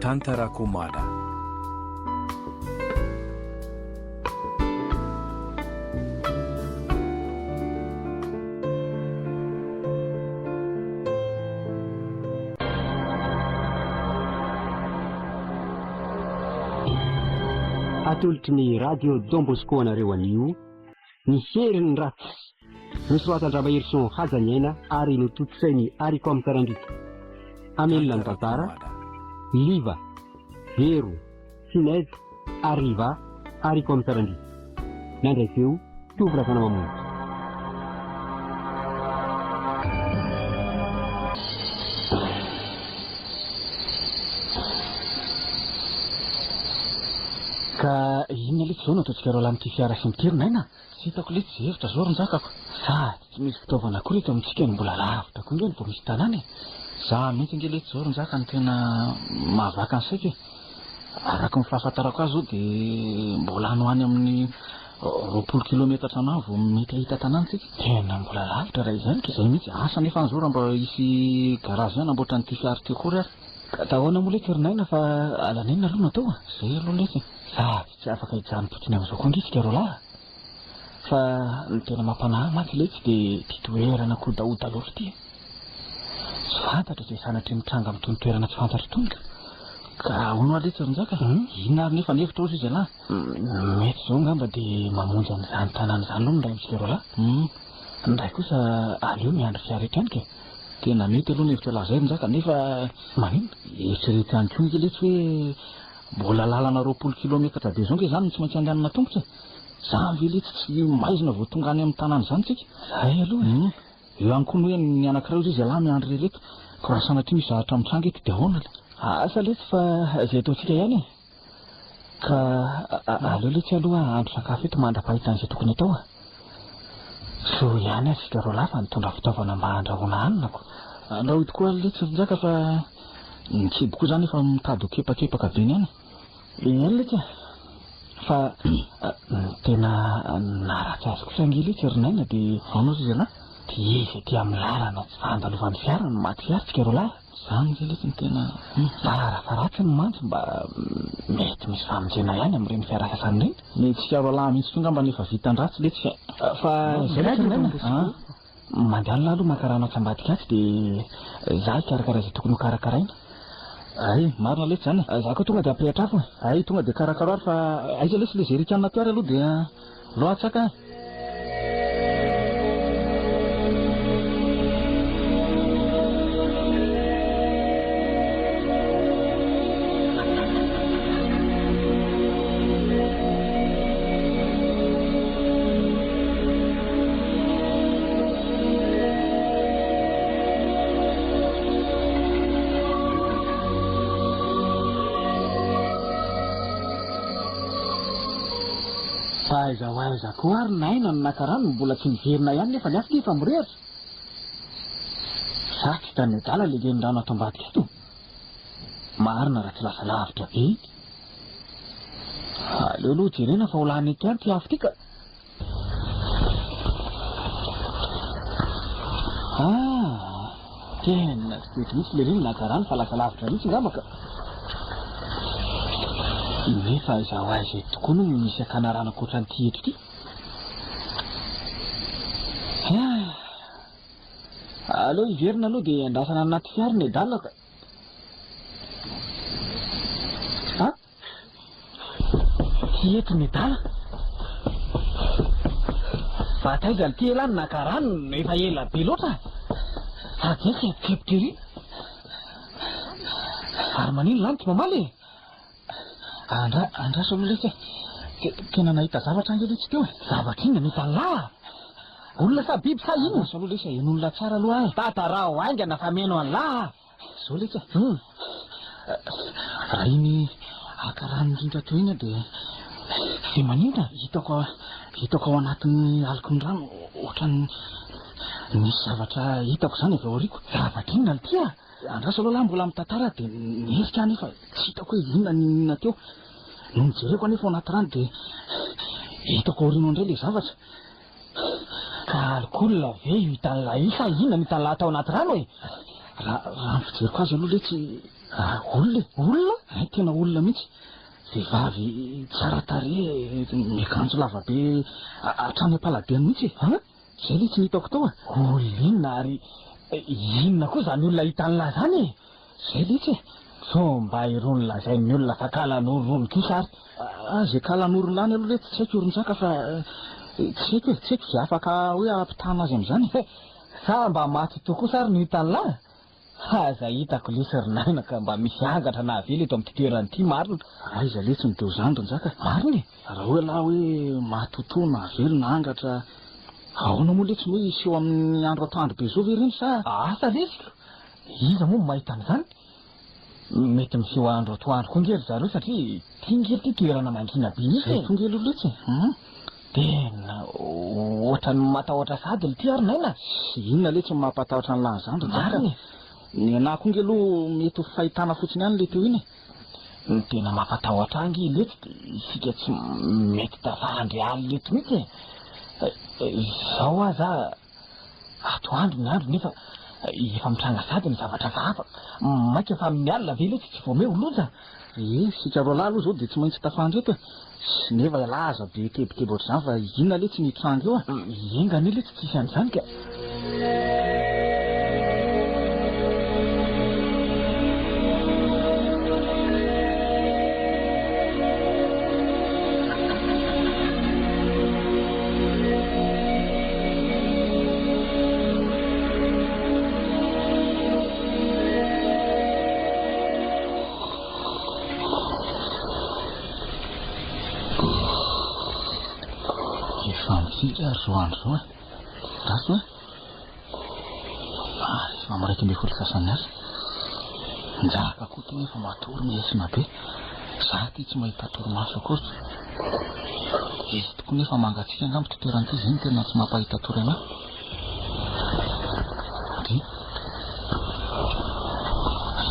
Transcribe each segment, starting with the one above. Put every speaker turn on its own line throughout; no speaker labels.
Tantarako Mada.
Atolotry ny Radio Don Bosco anareo anio ny herin'ny ratsy. Nosoratan-dRamaherison Hajaniaina ary notontosain'i Aricom Tarandrika. Hamelona ny tantara, Liva, Vero, Finez ary Liva, Aricom Tarandrika. Nandray feo, Tovo Razanamamonjy.
Ka inona letsy izao no ataontsika roalahy amin'ity fiara sy ny ity ry Naina? Tsy hitako letsy izay hevitra zao ry Njakako. Sady tsy misy fitaovana akory eto amintsika no mbola lavitra koa nge no vao misy tanàna e. Za mihitsy nge letsy zao ry Njaka no tena mahavaka ny saiko e. Araka ny fahafantarako azy zao dia mbola any ho any amin'ny 20 kilometatra any vao mety hahita tanàna tsika. Tena mbola lavitra raha izany ka. Izay mihitsy. Asa nefa any zao raha mba hisy garage hanamboatra an'ity fiara ity akory ary. Ka ahoana moa letsy ry Naina fa alanenina aloha no atao a? Izay aloha letsy e. Sady tsy afaka hijanom-potsiny amin'izao koa ange isika roalahy a! Fa ny tena mampanahy mantsy letsy dia ity toerana kodahoda loatra ity e! Tsy fantatra izay sanatria mitranga amin'itony toerana tsy fantatra itony ka! Ka ahoana hoa letsy ry Njaka? Inona ary nefa ny hevitra hozy izy ialahy? Mety izao angamba dia mamonjy an'izany tanàna izany aloha ny iray amintsika roalahy. Ny iray kosa aleo miandry fiara eto ihany ka! Tena mety aloha ny hevitra lazainy Njaka nefa maninona? Eritrereto ihany koa ange letsy hoe mbola lalana 20 kilometatra be zao nge zany no tsy maintsy andehanana tongotra e! Zany ve letsy tsy maizina vao tonga any amin'ny tanàna izany tsika? Zay aloha e! Eo ihany koa ny hoe ny anankiray hozy izy ialahy miandry ry reto ka raha sanatria misy zavatra mitranga eto dia ahoana le? Asa letsy fa izay ataontsika ihany e! Ka aleo letsy aloha hahandro sakafo eto mandra-pahita an'izay tokony atao a! Soa ihany ary isika roalahy fa nitondra fitaovana mba handrahoana hanina ko! Andrahoy tokoa ary letsy ry Njaka fa ny kibo koa izany efa mitady ho kepakepaka be ny any e! Eny letsy a! Fa ny tena naharatsy azy kosa ange letsy ry Naina dia. Ahoana hozy izy ialahy? Dia izy aty amin'ny lalana tsy fandalovan'ny fiara no maty fiara tsika roalahy. Zany ve letsy no tena farafaharatsiny mantsy mba mety misy famonjena ihany amin'ireny fiara sasany ireny. Ny tsika roalahy mihitsy koa ngamba efa vitan-dratsy letsy fa fa izay letsy ry Naina a! Mandehana aloha maka rano atsy ambadika atsy dia za hikarakara izay tokony ho karakaraina. Hay, marina letsy zany e! Za koa tonga dia hampirehitra afo e! Hay, tonga dia karakaro ary fa aiza letsy le jerrycan aty ary aloha dia aleo hatsaka a! Fa aiza ho aiza koa ary Naina no naka rano no mbola tsy niverina ihany nefa ny afo nge efa mirehitra. Sa tsy hitan'ny adala le renirano ato ambadika ato? Marina raha tsy lasa lavitra be iny. Aleo aloha jerena fa ho lany eto ihany ity afo ity ka. Ah, tena tsy mety mihitsy le reny naka rano fa lasa lavitra mihitsy ngamba ka. Nefa aiza ho aiza eto tokoa no misy akana rano ankoatran'ity eto ity? Ah, aleo hiverina aloha dia andrasana anaty fiara ny adala ka. Ah? Ty eto ny adala. Fa taiza ity elah no naka rano no efa ela be loatra? Sady zay tsembotsebotra ery. Ary manino lany tsy mamaly e? Andra, andraso aloha lesy e. Tena nahita zavatra ange lesy teo e. Zavatra inona no hitan'lah? Olona sa biby sa inona? Andraso aloha lesy e, henoin'lah tsara aloha aho e. Tantarao haingana fa mino an'lah. Zao letsy e. Hum. Raha iny haka rano indrindra teo iny aho dia dia maninona? Hitako hitako ao anatin'ny aloky ny rano ohatran'ny nisy zavatra hitako izany avy ao aoriako. Zavatra inona ity ah? Andraso aloha lahy mbola mitantara dia niherika aho nefa tsy hitako hoe inona ny inona teo. Nony jereko anefa ao anaty rano dia hitako aoriana ao indray ilay zavatra. Ka alcool ve io hitan'lah io sa inona no hitan'lah tao anaty rano e? Raha raha ny fijeriko azy aloha letsy olona e! Olona? Hay tena olona mihitsy. Vehivavy tsara tarehy, miakanjo lava be hatrany am-paladia mihitsy e! An? Izay letsy no hitako tao e! Olona inona ary inona koa izany olona hitan'lah izany e? Izay letsy e! Sao mba irony lazain'ny olona fa kalanoro irony kosa ary? Ah, izay kalanoro lany aloha letsy tsy haiko ry Njaka fa tsy haiko e, tsy haiko izay afaka hoe hampitahana azy amin'izany e! Sa mba maty tokoa kosa ary no hitan'lah? Aza hitako lesy ry Naina ka mba misy angatra na avela eto amin'ity toerana ity marina. Aiza letsy no teo izany ry Njaka? Marina e! Raha hoe lah hoe matotoa na velona angatra, ahoana moa letsy no hoe hiseho amin'ny andro atoandro be izao ve ireny sa? Asa lesy ko! Iza moa no mahita an'izany? Mety miseho andro atoandro koa nge ry zareo satria ity nge ity toerana mangina be mihitsy e! Zay koa nge aloha letsy e! Hum! Tena ohatran'ny matahotra sahady lty ary Naina a! Inona letsy no mampatahotra an'lah an'izany ry Njaka? Marina e! Ny anah koa nge aloha mety ho fahitana fotsiny ihany le teo iny e! Ny tena mampatahotra ahy nge letsy dia isika tsy mety tafandry alina eto mihitsy e! Izao aza Atoandro ny andro nefa efa mitranga sahady ny zavatra hafahafa. Mainka fa amin'ny alina ve letsy tsy voamehy ho loza? Ee, isika roalahy aloha izao dia tsy maintsy tafandry eto e. Nefa ialahy aza be tebiteby ohatr'izany fa inona letsy ny hitranga eo a? Enga anie letsy tsy hisy an'izany ka. Efa mifiry ary izao andro izao e. Ratsy hoe? Ary efa amin'ny 11 sasany alina. Njaka koa toa efa matory mihesina be. Za ty tsy mahita torimaso akory. Izy tokoa nefa mangatsiaka angamba ity toerana ity, izay no tena tsy mampahita tory anah. Ndry.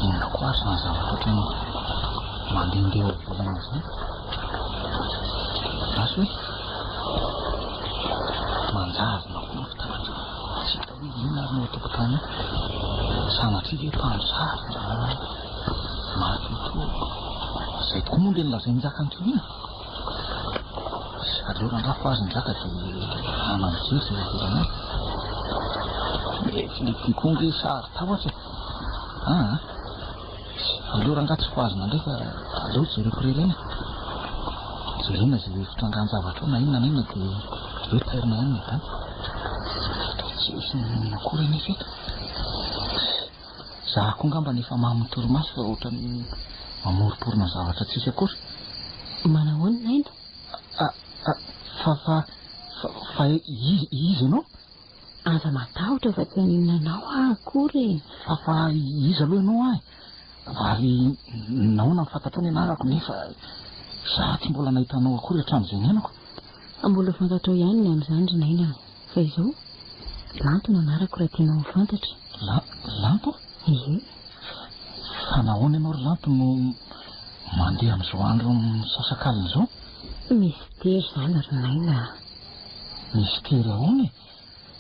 Inona koa ary izany zavatra ohatran'ny mandehandeha eo ivelany izany? Lasa hoe manjavona koa ny fitaratra. Tsy hita hoe inona ary no ao an-tokotany ao. Sanatria ve mpamosavy na matotoa. Izay tokoa moa ilay nolazain'i Njaka teo iny. Aleo rangahy fa azy Njaka dia hanana mijery izay ivelany any. Mety le ty koa nge sary tahotra e. Aa. Aleo rangahy tsy fohazina indray fa aleo jereko irery eny e. Jerena izay fitrangan-javatra ao na inona na inona dia aleo tairina ihany ny adala. Tsy misy n'inona akory anefa eto. Za koa angamba efa mamo ny torimaso fa ohatran'ny mamoromporona zavatra tsisy akory.
Manahoana Naina?
A, a, fa, fa, fa, fa iza, iza ianao?
Aza matahotra fa tsy haninona anao aho akory e.
Fa, fa iza aloha ianao ahy? Ary nahoana no fantatrao ny anarako nefa za tsy mbola nahita anao akory hatramin'izay niainako?
Mbola fantatrao ihany ny amin'izany ry Naina a! Fa izao, Lanto no anarako raha tianao ho fantatra.
La, Lanto?
Ie.
Fa nahoana ianao ry Lanto no mandeha amin'izao andro misasakalina izao?
Mistery izany ry Naina a!
Mistery ahoana e?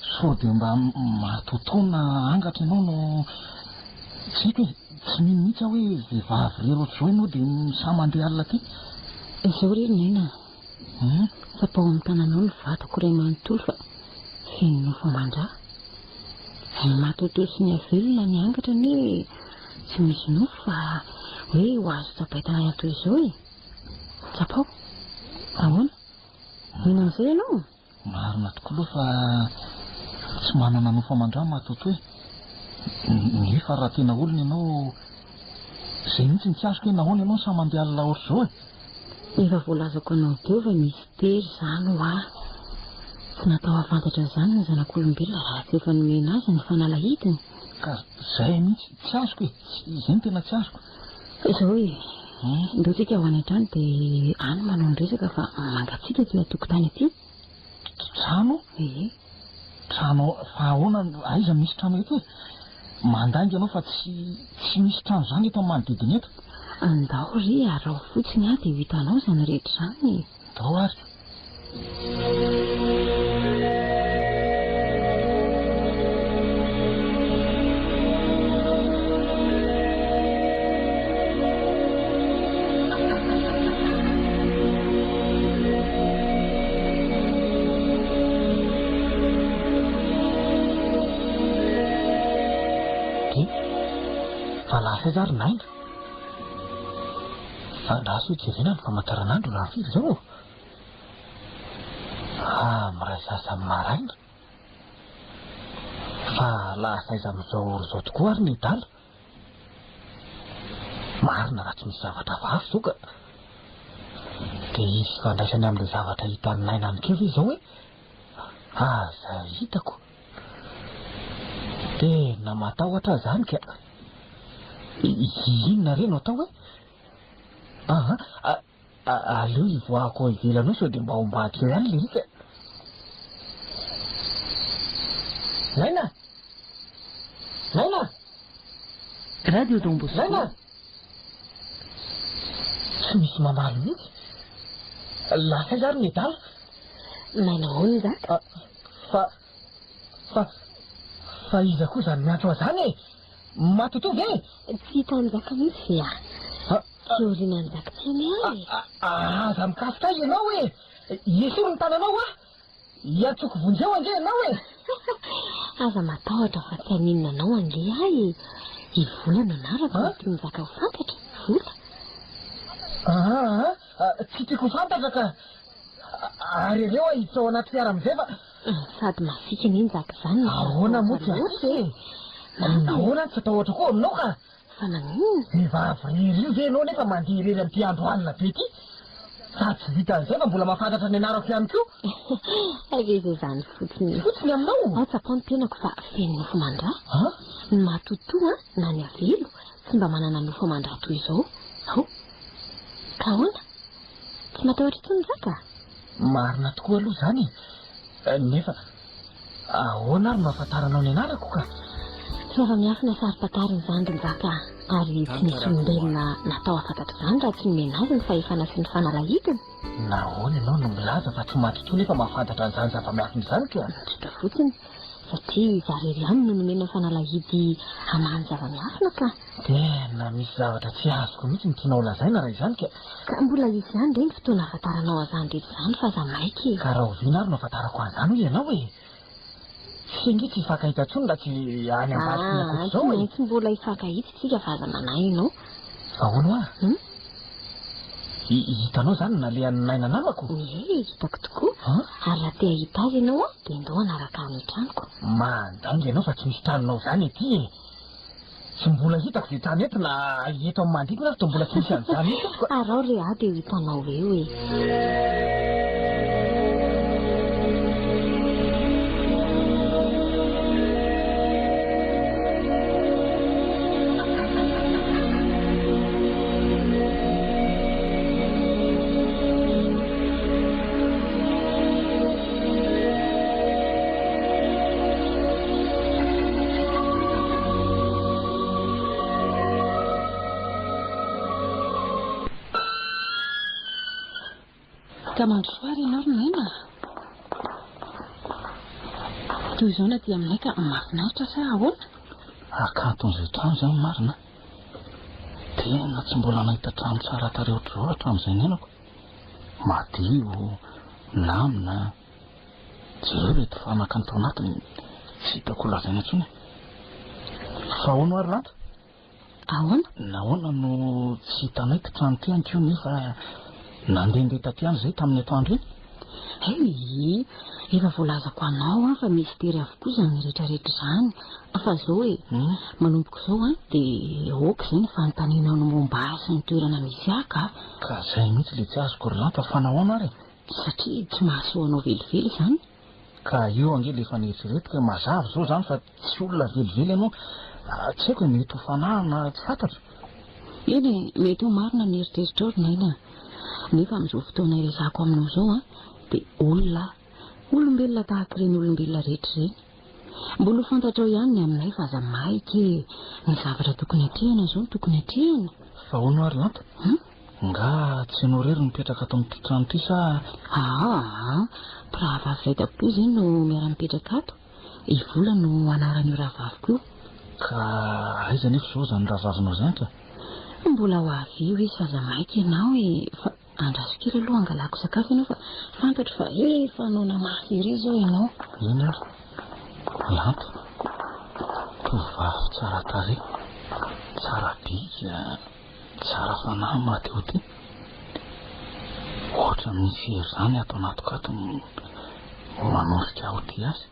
Sao dia mba matotoa na angatra ianao no tsy haiko e! Tsy mino mihitsy aho hoe vehivavy irery ohatr'izao ianao dia sahy mandeha alina aty.
Izao re ry Naina a! Tsapao amin'ny tananao ny vatako iray manontolo fa feno nofo aman-drà. Ny matotoa sy ny havelona ny angatra anie tsy misy nofo fa hoe ho azo tsapain-tanana toy izao e! Tsapao. Ahoana? Mino an'izay ianao?
Marina tokoa aloha fa tsy manana nofo aman-drà matotoa e! Nefa raha tena olona ianao, izay mihitsy no tsy azoko hoe nahoana ianao no sahy mandeha alina ohatr'izao e?
Efa voalazako anao teo fa mistery izany hoa. Tsy natao hahafantatra an'izany ny zanak'olombelona raha tsy efa nomena azy ny fanalahidiny.
Ka izay mihitsy tsy azoko e! Izay no tena tsy azoko.
Izao e, ndao tsika ho any an-trano dia any manao ny resaka fa mangatsiaka aty an-tokotany aty.
Trano?
Ie.
Trano fa ahoana, aiza no misy trano eto e? Mandainga ianao fa tsy tsy misy trano izany eto amin'ny manodidina eto.
Andao re araho fotsiny aho dia ho hitanao izany rehetra izany e.
Ndao ary. Fa lasa aiza ary Naina? Andraso hojerena ny famantaranandro raha firy izao. Ah, miray sasany maraina. Fa lasa aiza amin'izao ora izao tokoa ary ny adala? Marina raha tsy misy zavatra hafahafa izao ka. Dia hisy ifandraisany amin'ilay zavatra hitan'i Naina any keo ve izao e? Aza hitako. Tena matahotra aho izany ka. Inona re no atao e? Aha, aleo hivoahako ao ivelany ao sao dia mba ao ambadika ao ihany ilay ika. Naina! Naina!
Radio Don Bosco.
Naina! Tsy misy mamaly mihitsy. Lasa aiza ary ny adala?
Naina ahoana Njaka?
Fa, fa, fa iza koa izany miantso ahy izany e? Matotoa ve?
Tsy hitan'i Njaka mihitsy ve aho? Tsy aorianan'i Njaka tsy anie aho e!
Aza mikasika ahy ianao e! Esory ny tananao hoa! Hiantsoako vonjeo ange ianao e!
Aza matahotra fa tsy haninona anao ange aho e! I Vola no anarako raha tian'i Njaka ho fantatra, Vola.
Aa, tsy tiako ho fantatra ka! Ary aleo aho hiditra ao anaty fiara amin'izay fa.
Sady masiaka anie Njaka izany no
Ahoana moa tsy
matahotra
hasiaka
e!
e? Nahoana no tsy hatahotra koa aminao ka?
Fa maninona?
Vehivavy irery io ve ianao nefa mandeha irery amin'ity andro alina be ity? Sady tsy vitan'izay fa mbola mahafantatra ny anarako ihany koa.
Hay ve izay izany fotsiny e?
Fotsiny aminao?
Ao tsapao ny tenako fa feno nofo aman-drà.
An?
Ny matotoa na ny avelo tsy mba manana nofo aman-drà toy izao. Ao. Ka ahoana? Tsy matahotra intsony Njaka?
Marina tokoa aloha izany e! Nefa ahoana ary no ahafantaranao ny anarako ka?
Zava-miafina saro-pantarina izany ry Njaka a! Ary tsy misy olombelona natao hahafantatra izany raha tsy nomena azy ny fahefana sy ny fanalahidiny.
Nahoana ianao no milaza fa tsy matotoa nefa mahafantatra an'izany zava-miafina izany ka?
Tsotra fotsiny, satria izaho irery ihany no nomena fanalahidy hamaha ny zava-miafina ka.
Tena misy zavatra tsy azoko mihitsy ny tianao lazaina raha izany ka.
Ka mbola hisy ihany re ny fotoana ahafantaranao an'izany rehetra izany fa aza maika e.
Ka rahoviana ary no ahafantarako an'izany hoy ianao e? Tsy ange tsy hifankahita intsony raha tsy any ambadiky ny
Aa,
ankoatr'izao
tsy
e.
maintsy mbola hifankahita isika fa aza manahy ianao.
Fa hono hoa?
Hum?
Hitanao izany ny nalehan'i Naina namako?
Ie, hitako tokoa.
An?
Ary raha te hahita azy ianao an, dia ndao hanaraka ahy any an-tranoko.
Mandainga ianao fa tsy misy tranonao izany ety e. Tsy mbola hitako izay trano eto na eto amin'ny manodidina ary toa mbola tsy misy an'izany mihitsy tompoko.
Araho re aho dia ho hitanao eo e. Ka mandrosoa ary ianao ry Naina a! Toy izao ny aty aminay ka mahafinaritra sa ahoana?
Hakanton'izay trano izany marina a! Tena tsy mbola nahita trano tsara tarehy ohatr'izao hatramin'izay niainako. Madio, milamina. Jereo ireto fanaka ny tao anatiny, tsy hitako ho lazaina intsony e. Fa ahoana ary Lanto?
Ahoana?
Nahoana no tsy hitanay ity trano ity ankio nefa nandehandeha taty ihany izay tamin'ny atoandro iny?
Hey, efa voalazako anao an fa mistery avokoa izany rehetrarehetra izany. Fa izao e, manomboka izao an dia ok izay ny fanontanianao ny momba ahy sy ny toerana misy ahy ka.
Ka izay mihitsy ilay tsy azoko ry Lanto fa nahoana ary e?
Satria tsy mahasoa anao velively izany.
Ka io ange le efa neritreretiko e, mazava izao izany fa tsy olona velively ianao, tsy haiko e, mety ho fanahy na tsy fantatro.
Eny e, mety ho marina ny eritreritrao ry Naina a! Nefa amin'izao fotoana iresahako aminao izao an, dia olona aho, olombelona tahaka ireny olombelona rehetra ireny. Mbola ho fantatrao ihany ny aminay fa aza maika e! Ny zavatra tokony atrehina izao no tokony atrehina.
Fa hono ary Lanto?
Hum?
Nga tsy ianao irery no mipetraka ato amin'ity trano ity sa?
Aa, mpirahavavy iray tampo izay no miara-mipetraka ato. I Vola no anaran'io rahavaviko io.
Ka aiza anefa izao izany rahavavinao izany ka?
Mbola ho avy eo izy fa aza maika ianao e! Fa andraso kely aloha hangalako sakafo ianao fa fantatro fa efa noana mafy ery izao ianao.
Eny ary. Lanto. Tovovavy tsara tarehy. Tsara bika, tsara fanahy maty ho ty. Ohatra misy hery izany ato anatiko ato manosika ahy ho tia azy.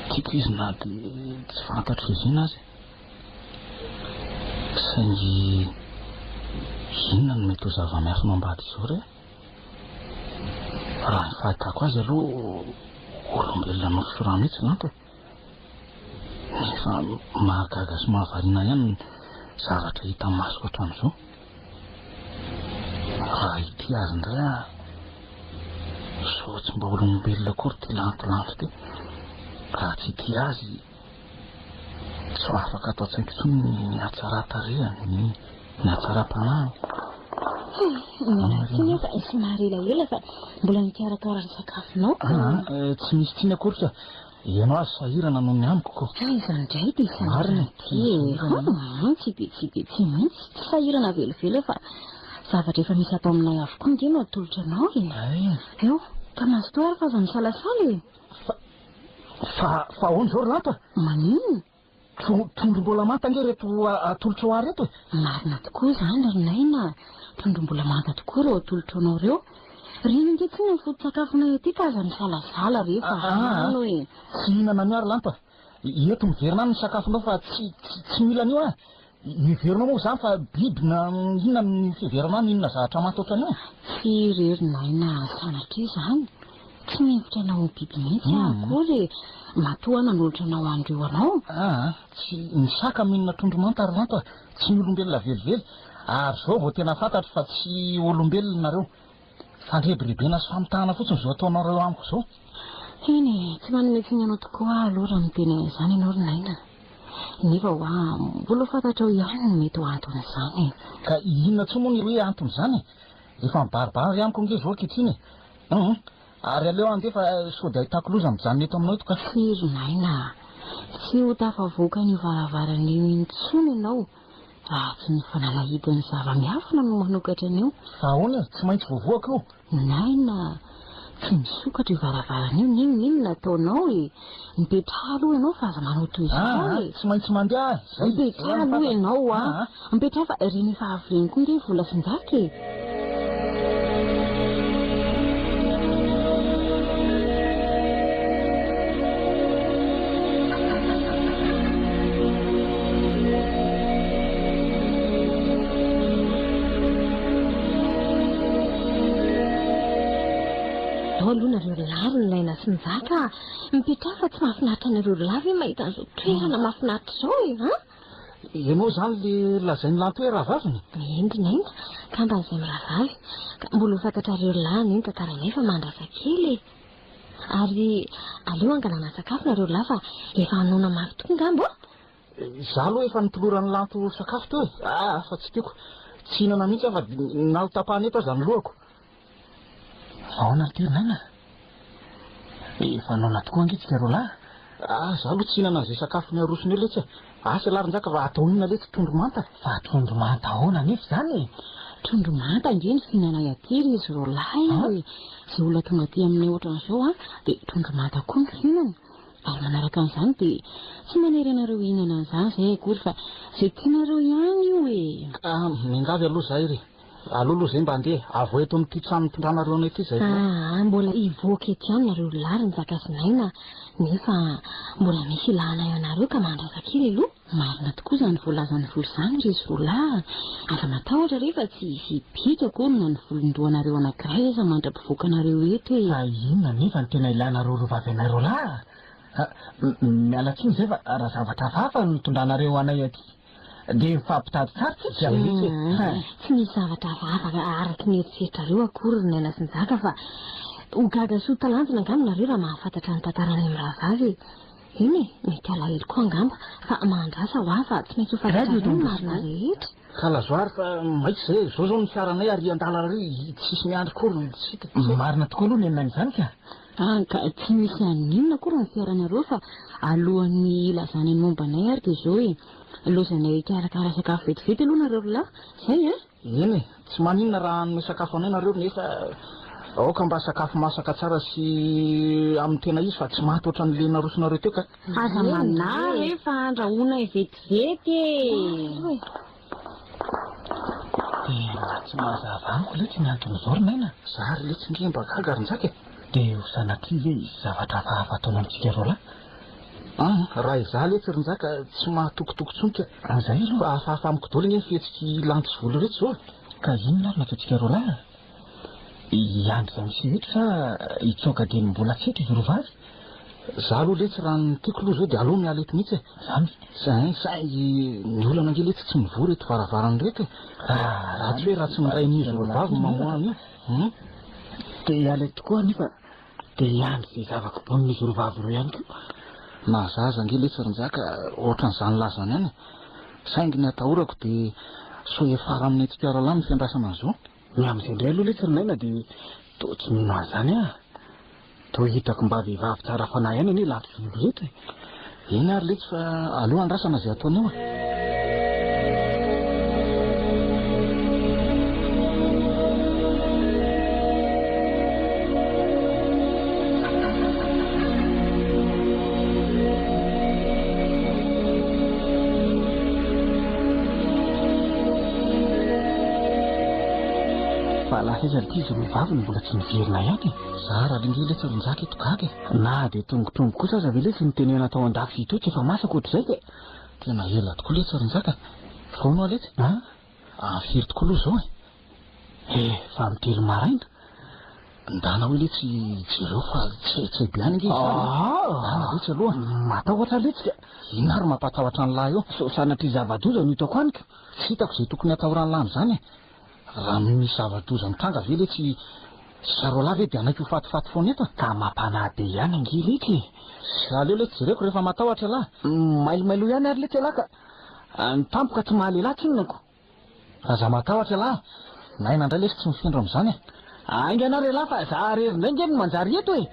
Tiako izy na dia tsy fantatro viziana aza e. Saingy inona no mety ho zava-miafina ao ambadika izao re? Raha ny fahitako azy aloha olombelona nofo sy rà mihitsy Lanto e. Nefa mahagaga sy mahavariana ihany ny zavatra hita masoko hatramin'izao. Raha ity azy indray aho, sao tsy mba olombelona akory ity lantolanto ity. Raha tsy ity azy, tsy ho afaka ato an-tsaiko intsony ny hatsaran-tarehiny, ny ny hatsaram-panahiny.
Miala tsiny aho fa somary elaela fa mbola nikarakara ny sakafonao.
Ah, tsy misy tsiny akory ka. Ianao aza sahirana noho ny amiko ko.
Aiza indray dia sahirana ity e. Hum, tsy dia tsy dia tsy mihitsy. Tsy sahirana velively aho fa zavatra efa misy ato aminay avokoa ange no atolotra anao e. Eo, ka mazotoa ary fa aza misalasala e.
Fa, fa, fa ahoana izao ry Lanto a?
Maninona?
Trondro mbola manta ange ireto atolotrao ahy ireto e.
Marina tokoa izany ry Naina a! Trondro mbola manta tokoa ireo atolotro anao ireo. Ireny ange tsinona ny foto-tsakafonay aty ka aza misalasala re fa hano e!
Tsy hihinana an'io ary Lanto a! Eto miverina any ny sakafonao fa tsy tsy mila an'io aho. Heverinao moa izany fa biby na inona ny fiheverana ahy mihinana zavatra manta ohatran'io?
Tsia re ry Naina a! Sanatria izany. Tsy mihevitra anao ho biby mihitsy aho akory e! Matoa aho nanolotra anao an'ireo anao.
Aa, tsy ny saka mihinana trondro manta ry Lanto a! Tsy ny olombelona velively. Ary izao vao tena fantatro fa tsy olombelona nareo. Fandrebirebena sy famitahana fotsiny izao ataonareo amiko izao.
Eny e, tsy manome tsiny anao tokoa aho aloha raha miteny an'izany ianao ry Naina. Nefa hoa mbola ho fantatrao ihany ny mety ho anton'izany e.
Ka inona intsony moa ny hoe anton'izany e? Efa mibaribary amiko ange izao ankehitriny e! Hum, ary aleo handeha fa sao dia ahitako loza mijanona eto aminao eto ka.
Tsia ry Naina a! Tsy ho tafavoaka an'io varavarana io intsony ianao raha tsy ny fanalahidin'ny zava-miafina no manokatra an'io.
Fa ahoana e? Tsy maintsy voavoaka io.
Naina a! Tsy misokatra io varavarana io n'inon'inona ataonao e! Mipetraha aloha ianao fa aza manao toy izao e!
Tsy maintsy mandeha aho e! Zay,
Mipetraha aloha ianao a! Mipetraha fa ireny efa avy ireny koa nge vola sy njaka e! Ao aloha nareo ry lahy ry Naina sy Njaka a! Mipetraha fa tsy mahafinaritra anareo ry lahy ve mahita an'izao toerana mahafinaritra izao e! An?
Ianao izany le lazain'i Lanto hoe rahavaviny?
Eny ry Naina, kambana izay mirahavavy. Ka mbola ho fantatrareo ry lahy anie ny tantaranay fa mahandrasa kely e! Ary aleo hangalana sakafo nareo ry lahy fa efa noana mafy tokoa angamba ô!
Izaho aloha efa notoloran'i Lanto sakafo teo e! Ah, fa tsy tiako. Tsy hihinana mihitsy aho fa na ho tapahana eto aza ny lohako. Ahoana ry Tirinaina? Efa noana tokoa ange tsika roalahy. Ah, izaho aloha tsy hihinana an'izay sakafo niarosony eo letsy e. Asa ialahy ry Njaka fa atao inona letsy trondro manta? Fa trondro manta ahoana anefa izany e?
Trondro manta ange ny fihinanay aty ry izy roalahy e. Izay olona tonga aty aminay ohatran'izao an, dia trondro manta koa ny fihinany. Ary manaraka an'izany dia tsy manery anareo hihinana an'izany izahay akory fa izay tianareo ihany io e!
Ka miangavy aloha izahay re. Aleo aloha izay mba handeha. Avohay eto amin'ity trano nitondranareo anay ity izahay vao.
Aa, mbola hivoaka eto ihany nareo lahy ry Njaka sy Naina nefa mbola misy ilànay anareo ka mahandrasa kely aloha. Marina tokoa izany voalazan'i Vola izany ry izy roa lahy a! Aza matahotra re fa tsy hisy hibika akory na ny volon-dohanareo anankiray aza mandra-pivoakanareo eto e!
Fa inona anefa no tena ilanareo roa vavy anay roa lahy a? Miala tsiny izay fa raha zavatra hafahafa no nitondranareo anay aty dia mifampitady tsara tsika mihitsy e!
Tsy misy zavatra hafahafa araka ny eritreritrareo akory ry Naina sy Njaka fa ho gaga sy ho talanjona angamba nareo raha mahafantatra ny tantaranay mirahavavy e! Eny e, mety alahelo koa angamba, fa mahandrasa hoa fa tsy maintsy ho fantatrareo ny marina rehetra.
Ka lazao ary fa maika izay e, zao zao ny fiaranay ary an-dalana ary tsisy miandry akory tsy hita. Marina tokoa aloha ny anay izany ka.
Ah, ka tsy misy haninona akory ny fiaranareo fa alohan'ny hilazana ny momba anay ary dia izao e, lozanay hikarakara sakafo vetivety aloha nareo ry lahy, izay a!
Eny e, tsy maninona raha hanome sakafo anay nareo nefa. Aoka mba sakafo masaka tsara sy amin'ny tena izy fa tsy maty ohatran'le narosonareo teo ka.
Aza manahy re fa andrahoinay vetivety e!
Tena tsy mazava amiko letsy ny anton'izao ry Naina. Za ry letsy nge mba gaga ry Njaka e! Dia ho sanatria ve hisy zavatra hafahafa ataony amintsika roalahy? An, raha izaho letsy ry Njaka tsy mahatokitoky intsony ka. Izay aloha. Fa hafahafa amiko daholo ange ny fihetsik'i Lanto sy Volo ireto izao e! Ka inona ary no ataontsika roalahy? Hiandry izay miseho eto sa hitsoaka dieny mbola tsy eto izy roa vavy? Za aloha letsy raha ny tiako aloha zao dia aleo miala eto mihitsy e. Zany? Zay, saingy ny olana ange letsy tsy mivory eto varavarana ireto e. Raha tsy hoe raha tsy miray amin'izy roa vavy no mamoha an'io. Hum. Te hiala eto tokoa aho nefa te hiandry izay zava-kibonin'izy roa vavy ireo ihany koa. Na za aza ange letsy ry Njaka ohatran'izany lazany ihany e. Saingy ny atahorako dia sao hiafara amin'ny hetsika rahalahy ny fiandrasana an'izao. Ny amin'izay indray aloha letsy ry Naina dia toa tsy mino an'izany aho. Toa hitako mba vehivavy tsara fanahy ihany anie Lanto sy Volo ireto e. Eny ary letsy fa aleo andrasana izay ataony eo e. Fa lasa aiza ity izy roa vavy no mbola tsy niverina ihany e? Zara ry nge letsy ry Njaka eto gaga e! Na dia tongotr'omby kosa aza ve letsy ny tenehana tao an-dafy ito tsy efa masaka ohatr'izay ka! Tena ela tokoa letsy ry Njaka e! Fa hono hoa letsy? An? Amin'ny firy tokoa aloha izao e? Efa amin'ny telo maraina? Ndana hoy letsy jereo fa tsy hay tsy hay be any ange izany e! Ndana letsy aloha! Matahotra letsy ka! Inona ary mampatahotra an'lah eo? Sao sanatria zava-doza no hitako any ka! Tsy hitako izay tokony hatahoran'lah amin'izany e! Raha misy zava-doza mitranga ve letsy Sarolahy ve dia hanaiky ho fatifaty foana eto e? Ka mampanahy be ihany ange letsy e! Aleo letsy jereko rehefa matahotra ialahy. Mailomailo ihany ary letsy ialahy ka! Ny tampoka tsy mahalehilahy tsinona ko! Aza matahotra ialahy, Naina indray lesy tsy mifindra amin'izany e! Haingana ary ialahy fa za irery indray nge no manjary eto e!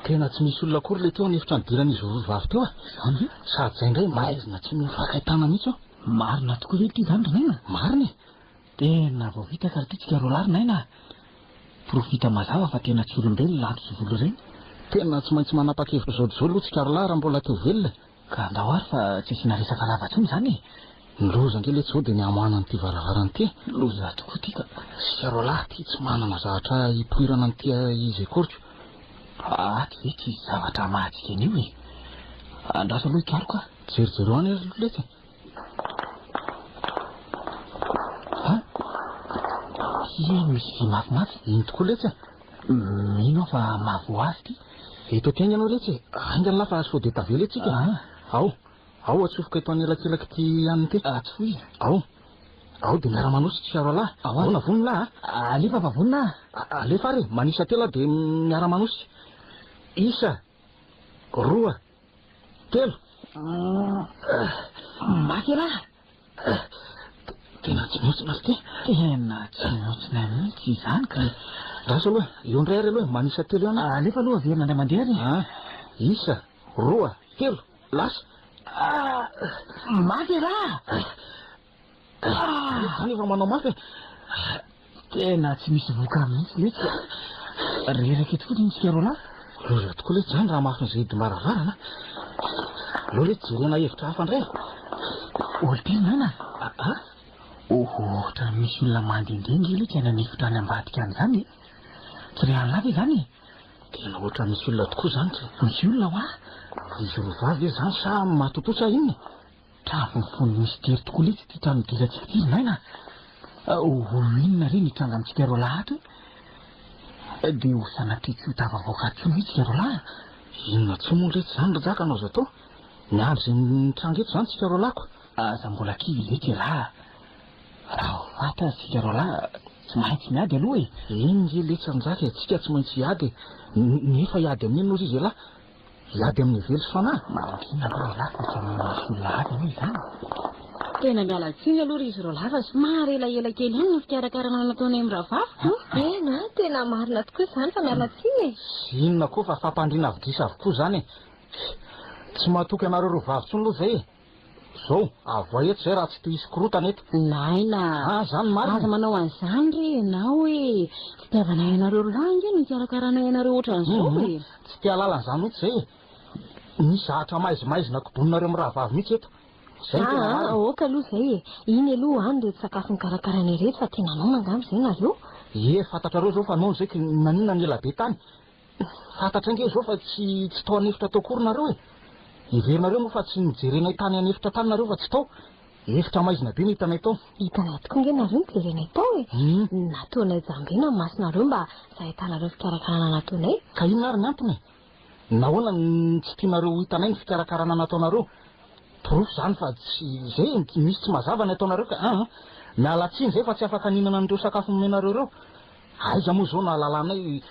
Tena tsy misy olona akory le teo an'efitra nidiran'izy roa vavy teo a! Izany ve? Sady izay indray maizina tsy mifankahitana mihitsy eo. Marina tokoa ve ity izany ry Naina? Marina e! Tena vao vita ka ry ty tsika roalahy ry Naina a! Porofo hita mazava fa tena tsy olombelona lanto sy volo ireny. Tena tsy maintsy manapa-kevitra izao dia izao aloha tsika roalahy raha mbola te ho velona e! Ka andao ary fa tsy asiana resaka lava intsony izany e! Ny loza ange letsy izao dia ny hamoahana an'ity varavarana ity e! Loza tokoa ity ka! Isika roalahy ity tsy manana zavatra hipoirana an'ity izy akory ko! Ato ve tsy hisy zavatra hamahantsika an'io e? Andraso aloha hikaroka aho. Jerijereo any ary aloha letsy e! Ha? Ity misy vy mafimafy. Iny tokoa letsy e! Mino aho fa mahavoa azy ity. Eto aty haingana letsy e! Haingana lahy fa sao dia tavela eto tsika e! Ao! Ao atsofoka eto anelakelak'ity hanina ity. Atsofoy. Ao! Ao dia miara-manosika isika roalahy. Ahoana vonona lahy a? Alefa fa vonona aho. Alefa ary e! Manisa telo aho dia miara-manosika. Isa, roa, telo. Mafy ialahy. Tena tsy mihontsina ry ty. Tena tsy mihontsina mihitsy izany ka. Raso aloha, eo indray ary aloha, manisa telo ihany. Alefa aloha averina indray mandeha ary. Ah, isa, roa, telo, lasa. Mafy ialahy. Izany efa manao mafy e. Tena tsy misy vokany mihitsy letsy ka. Reraka eto fotsiny isika roalahy. Loza tokoa letsy izany raha mafin'izay hidim-baravarana. Aleo letsy jerena hevitra hafa indray e. Olon-telo nana? Ah? Ohatran'ny misy olona mandehandeha nge letsy any an'efitra any ambadika any izany e. Tsy re an'lah ve izany e? Tena ohatran'ny misy olona tokoa izany ka. Misy olona hoa? Izy roa vavy ve izany sa matotoa sa inona e? Travo mifono mistery tokoa letsy ity trano idirantsika ity ry Naina a! Ho inona re ny hitranga amintsika roalahy ato e? Dia ho sanatria tsy ho tafavoaka intsony ve tsika roalahy a? Inona intsony moa letsy izany ry Jaka no azo atao? Miandry izay mitranga eto izany tsika roalahy ko! Aza mbola kivy letsy ialahy a! Raha ho faty aza tsika roalahy tsy maintsy miady aloha e! Eny nge letsy ry Njaka e! Tsika tsy maintsy hiady e! Nefa hiady amin'inona ozy izy ialahy? Hiady amin'ny hevelo sy fanahy?
Mangina aloha ialahy fa tsy misy olona avy anie izany. Tena miala tsiny aloha ry izy roalahy fa somary elaela kely ihany ny fikarakarana nataonay mirahavavy
a! Eny a, tena marina tokoa izany fa miala tsiny e!
Tsy inona koa fa fampandriana avidisa avokoa izany e! Tsy matoky anareo roa vavy intsony aloha izay e! Zao, avoay eto izay raha tsy te hisy korotana eto.
Naina!
Ah, izany marina
e! Aza manao an'izany re ianao e! Fitiavanay anareo roalahy ange no ikarakaranay anareo ohatran'izao e!
Tsy te hahalala an'izany mihitsy izay e! Misy zahatra maizimaizina koboninareo mirahavavy mihitsy eto. Izay no tena
Aa,
marina.
aoka aloha izay e! Iny aloha any ireto sakafo nokarakarainay ireto fa tena noana angamba izay nareo.
Ie, fantatrareo izao fa noana izay ka naninona ny ela be tany? Fantatray ange izao fa tsy tsy tao an'efitra tao akory nareo e! Heverinareo moa fa tsy nojerenay tany an'efitra tany nareo fa tsy tao. Efitra maizina be no hitanay tao.
Hitanay tokoa ange nareo nojerenay tao e! Nataonay jambena ny masonareo mba tsy hahitanareo ny fikarakarana nataonay.
Ka inona ary ny antony e? Nahoana no tsy tianareo ho hitanay ny fikarakarana nataonareo? Porofo izany fa tsy izay e, misy tsy mazava ny ataonareo ka an! Miala tsiny izay fa tsy afaka nihinana an'ireo sakafo nomenareo ireo. Aiza moa izao no ahalalanay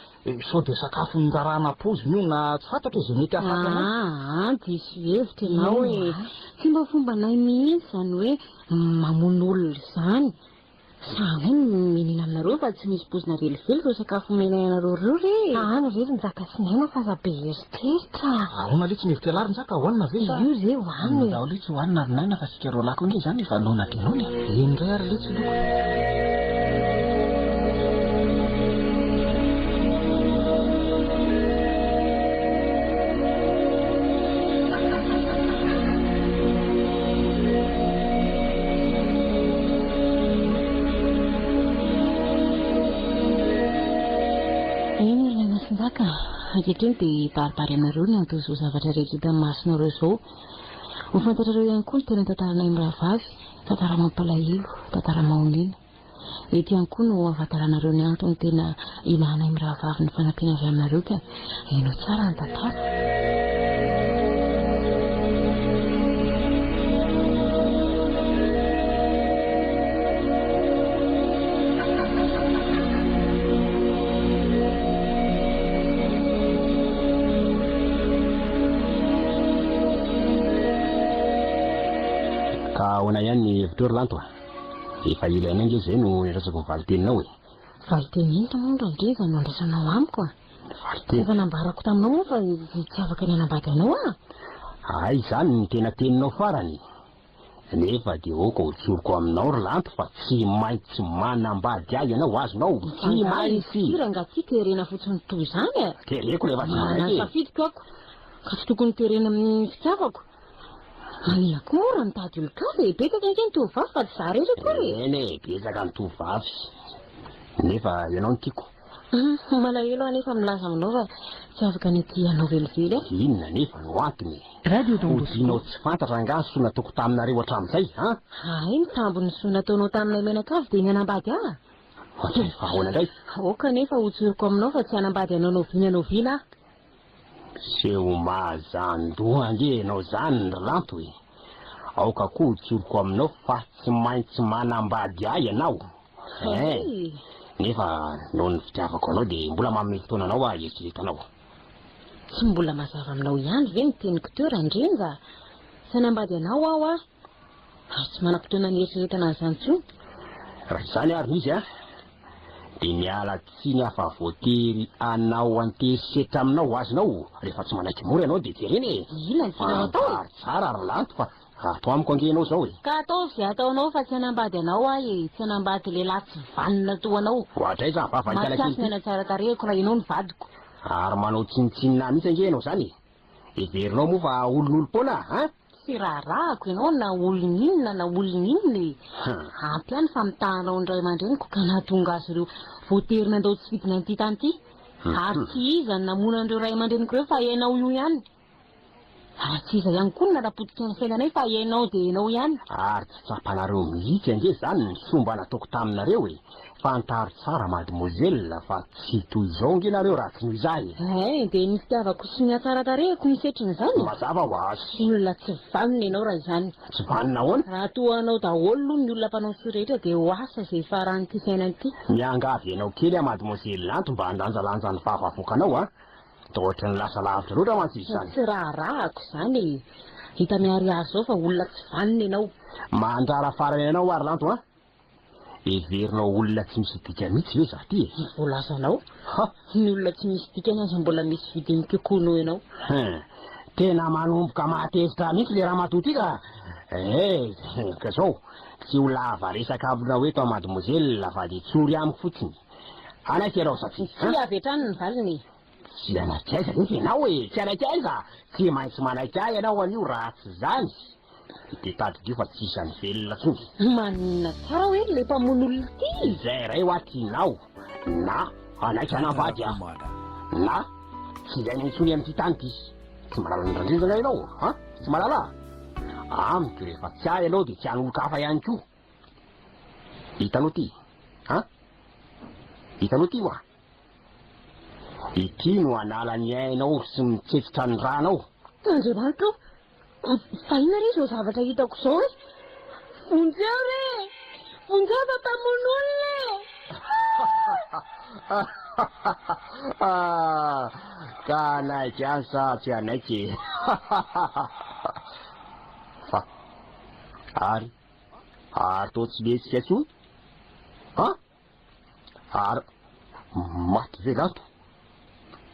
sao dia sakafo nirarahana poizina io na tsy fantatro e, izay mety hahafaty anay.
Aa, diso hevitra ianao e! Tsy mba fombanay mihitsy izany hoe mamono olona izany. Sahy mihinana aminareo fa tsy misy poizina velively ireo sakafo omenay anareo ireo re e!
Any re ry Njaka sy Naina fa aza be eritreritra a!
Ahoana letsy ny hevitra ialahy ry Njaka, hohanina ve sa?
Io re hohanina e!
Ndao letsy hohanina ry Naina fa isika roalahy koa nge izany efa noana dia noana e! Eny indray ary letsy loko.
Eny ry Naina sy Njaka a! Ankehitriny dia hibaribary aminareo ny anton'izao zavatra rehetra hitan'ny masonareo izao. Ho fantatrareo ihany koa ny tena tantaranay mirahavavy, tantara mampalahelo, tantara mahonena. Eto ihany koa no ahafantaranareo ny antony tena ilanay mirahavavy ny fanampiana avy aminareo ka henoy tsara ny tantara.
Ka ahoana ihany ny hevitrao ry Lanto a? Efa ela ihany ange izay no niandrasako ny valin-teninao e.
Valin-teny inona moa Randriva no andrasanao amiko a?
Valin-teny?
Efa nambarako taminao moa fa tsy afaka ny hanambady anao aho.
Hay izany ny tena teninao farany. Nefa dia aoka ho tsoriko aminao ry Lanto fa tsy maintsy manambady ahy ianao, azonao? Tsy maintsy!
Angaha rangahy tsy terena fotsiny toy izany e?
Tereko rehefa tsy
Manana
manaiky
ny
e.
safidiko aho ka tsy tokony terena amin'ny fitiavako. Manina koa moa raha mitady olon-kafa e! Betsaka ange ny tovovavy fa tsy za irery akory e!
Eny e, betsaka ny tovovavy. Nefa ianao no tiako.
Hum, malahelo aho nefa milaza aminao fa tsy afaka ny hitia anao velively aho.
Inona anefa no antony e?
Radio Don Bosco.
Hodianao tsy fantatra angaha ny soa nataoko taminareo hatramin'izay, an?
Hay ny tambin'ny soa nataonao taminay mianakavy dia ny hanambady ahy.
Ohatry, fa ahoana indray?
Aoka anefa hotsoriko aminao fa tsy hanambady anao n'oviana n'oviana aho.
Seho mahazan-doha ange ianao izany ry Lanto e! Aoka koa ho tsoriko aminao fa tsy maintsy manambady ahy ianao eh! Nefa noho ny fitiavako anao dia mbola manome fotoana anao aho hieritreretanao.
Tsy mbola mazava aminao ihany ve ny teniko teo Randrenja? Tsy hanambady anao aho ah! Ary tsy manam-potoana nieritreretana an'izany intsony.
Raha izany ary ny izy an, dia miala tsiny aho fa voatery hanao an-terisetra aminao, azonao? Rehefa tsy manaiky mora ianao dia jerena e!
Inona ny tianao atao e?
Fantaro tsara ry Lanto fa ato amiko ange ianao izao e!
Ka ataovy izay ataonao fa tsy hanambady anao aho e! Tsy hanambady lehilahy tsy vanona toa anao.
Ohatr'aiza izany vavan'ny
Maty
kalakely
hasina
ity?
ny hatsara tarehiko raha ianao no vadiko.
Ary manao tsinontsinona ahy mihitsy ange ianao izany e! Heverinao moa fa olon'olom-poana aho, an?
Tsy raharahako ianao na olon'inona na olon'inona e! Ampy ahy ny famitahanao ny ray aman-dreniko ka nahatonga azy ireo voatery nandao tsy fidiny an'ity tany ity. Ary tsy iza no namono an'ireo ray aman-dreniko ireo fa ianao io ihany. Ary tsy iza ihany koa no nanapotika ny fiainanay fa ianao dia ianao ihany.
Ary tsy tsapanareo mihitsy ange izany ny soa mba nataoko taminareo e! Fantaro tsara mademoiselle fa tsy toy izao ange nareo raha tsy noho izaho e!
Hein, dia ny fitiavako sy ny hatsaran-tarehiko no setrin'izany?
Mazava ho azy.
Olona tsy vanona ianao raha izany.
Tsy vanona ahoana?
Raha toa anao daholo aloha ny olona mpanao soa rehetra dia ho asa izay hifaran'ity fiainana ity.
Miangavy anao kely aho mademoiselle Lanto mba handanjalanja ny vava avoakanao a! Toa ohatran'ny lasa lavitra loatra mantsy izy izany.
Tsy raharahako izany e! Hita miharihary izao fa olona tsy vanona ianao.
Mandrara farany anao ary Lanto a! Heverinao olona tsy misy dikany mihitsy ve izaho ity e?
Voalazanao.
Ha!
Ny olona tsy misy dikany aza mbola misy vidiny kokoa noho ianao.
Hum! Tena manomboka mahatezitra mihitsy le ramatoa ity ka! Eh! Ka zao, tsy ho lava resaka aminao eto aho mademoiselle fa dia tsory amiko fotsiny. Hanaiky ianao sa tsia?
Tsia avy hatrany ny valiny e!
Tsy hanaiky aiza anefa ianao e! Tsy hanaiky aiza! Tsy maintsy manaiky ahy ianao anio raha tsy izany dia tadidio fa tsy isan'ny velona intsony.
Maninona tsara hoe ilay mpamono olona ity?
Izay iray hoa tianao, na hanaiky hanambady aho, na tsy hiaina intsony amin'ity tany ity. Tsy mahalala ny randrindra angaha ianao? An? Tsy mahalala? Amiko rehefa tsy ahy ianao dia tsy an'olon-kafa ihany koa. Hitanao ity? An? Hitanao ity hoa? Ity no hanala ny ainao sy mitsetsitra ny rànao.
Andriamanitra ô, fa inona re izao zavatra hitako izao e? Vonjeo re e! Vonjeo fa mpamono olona e!
Ka hanaiky ihany sa tsy hanaiky e? Fa ary ary toa tsy mihetsika intsony? An? Ary maty ve Lanto?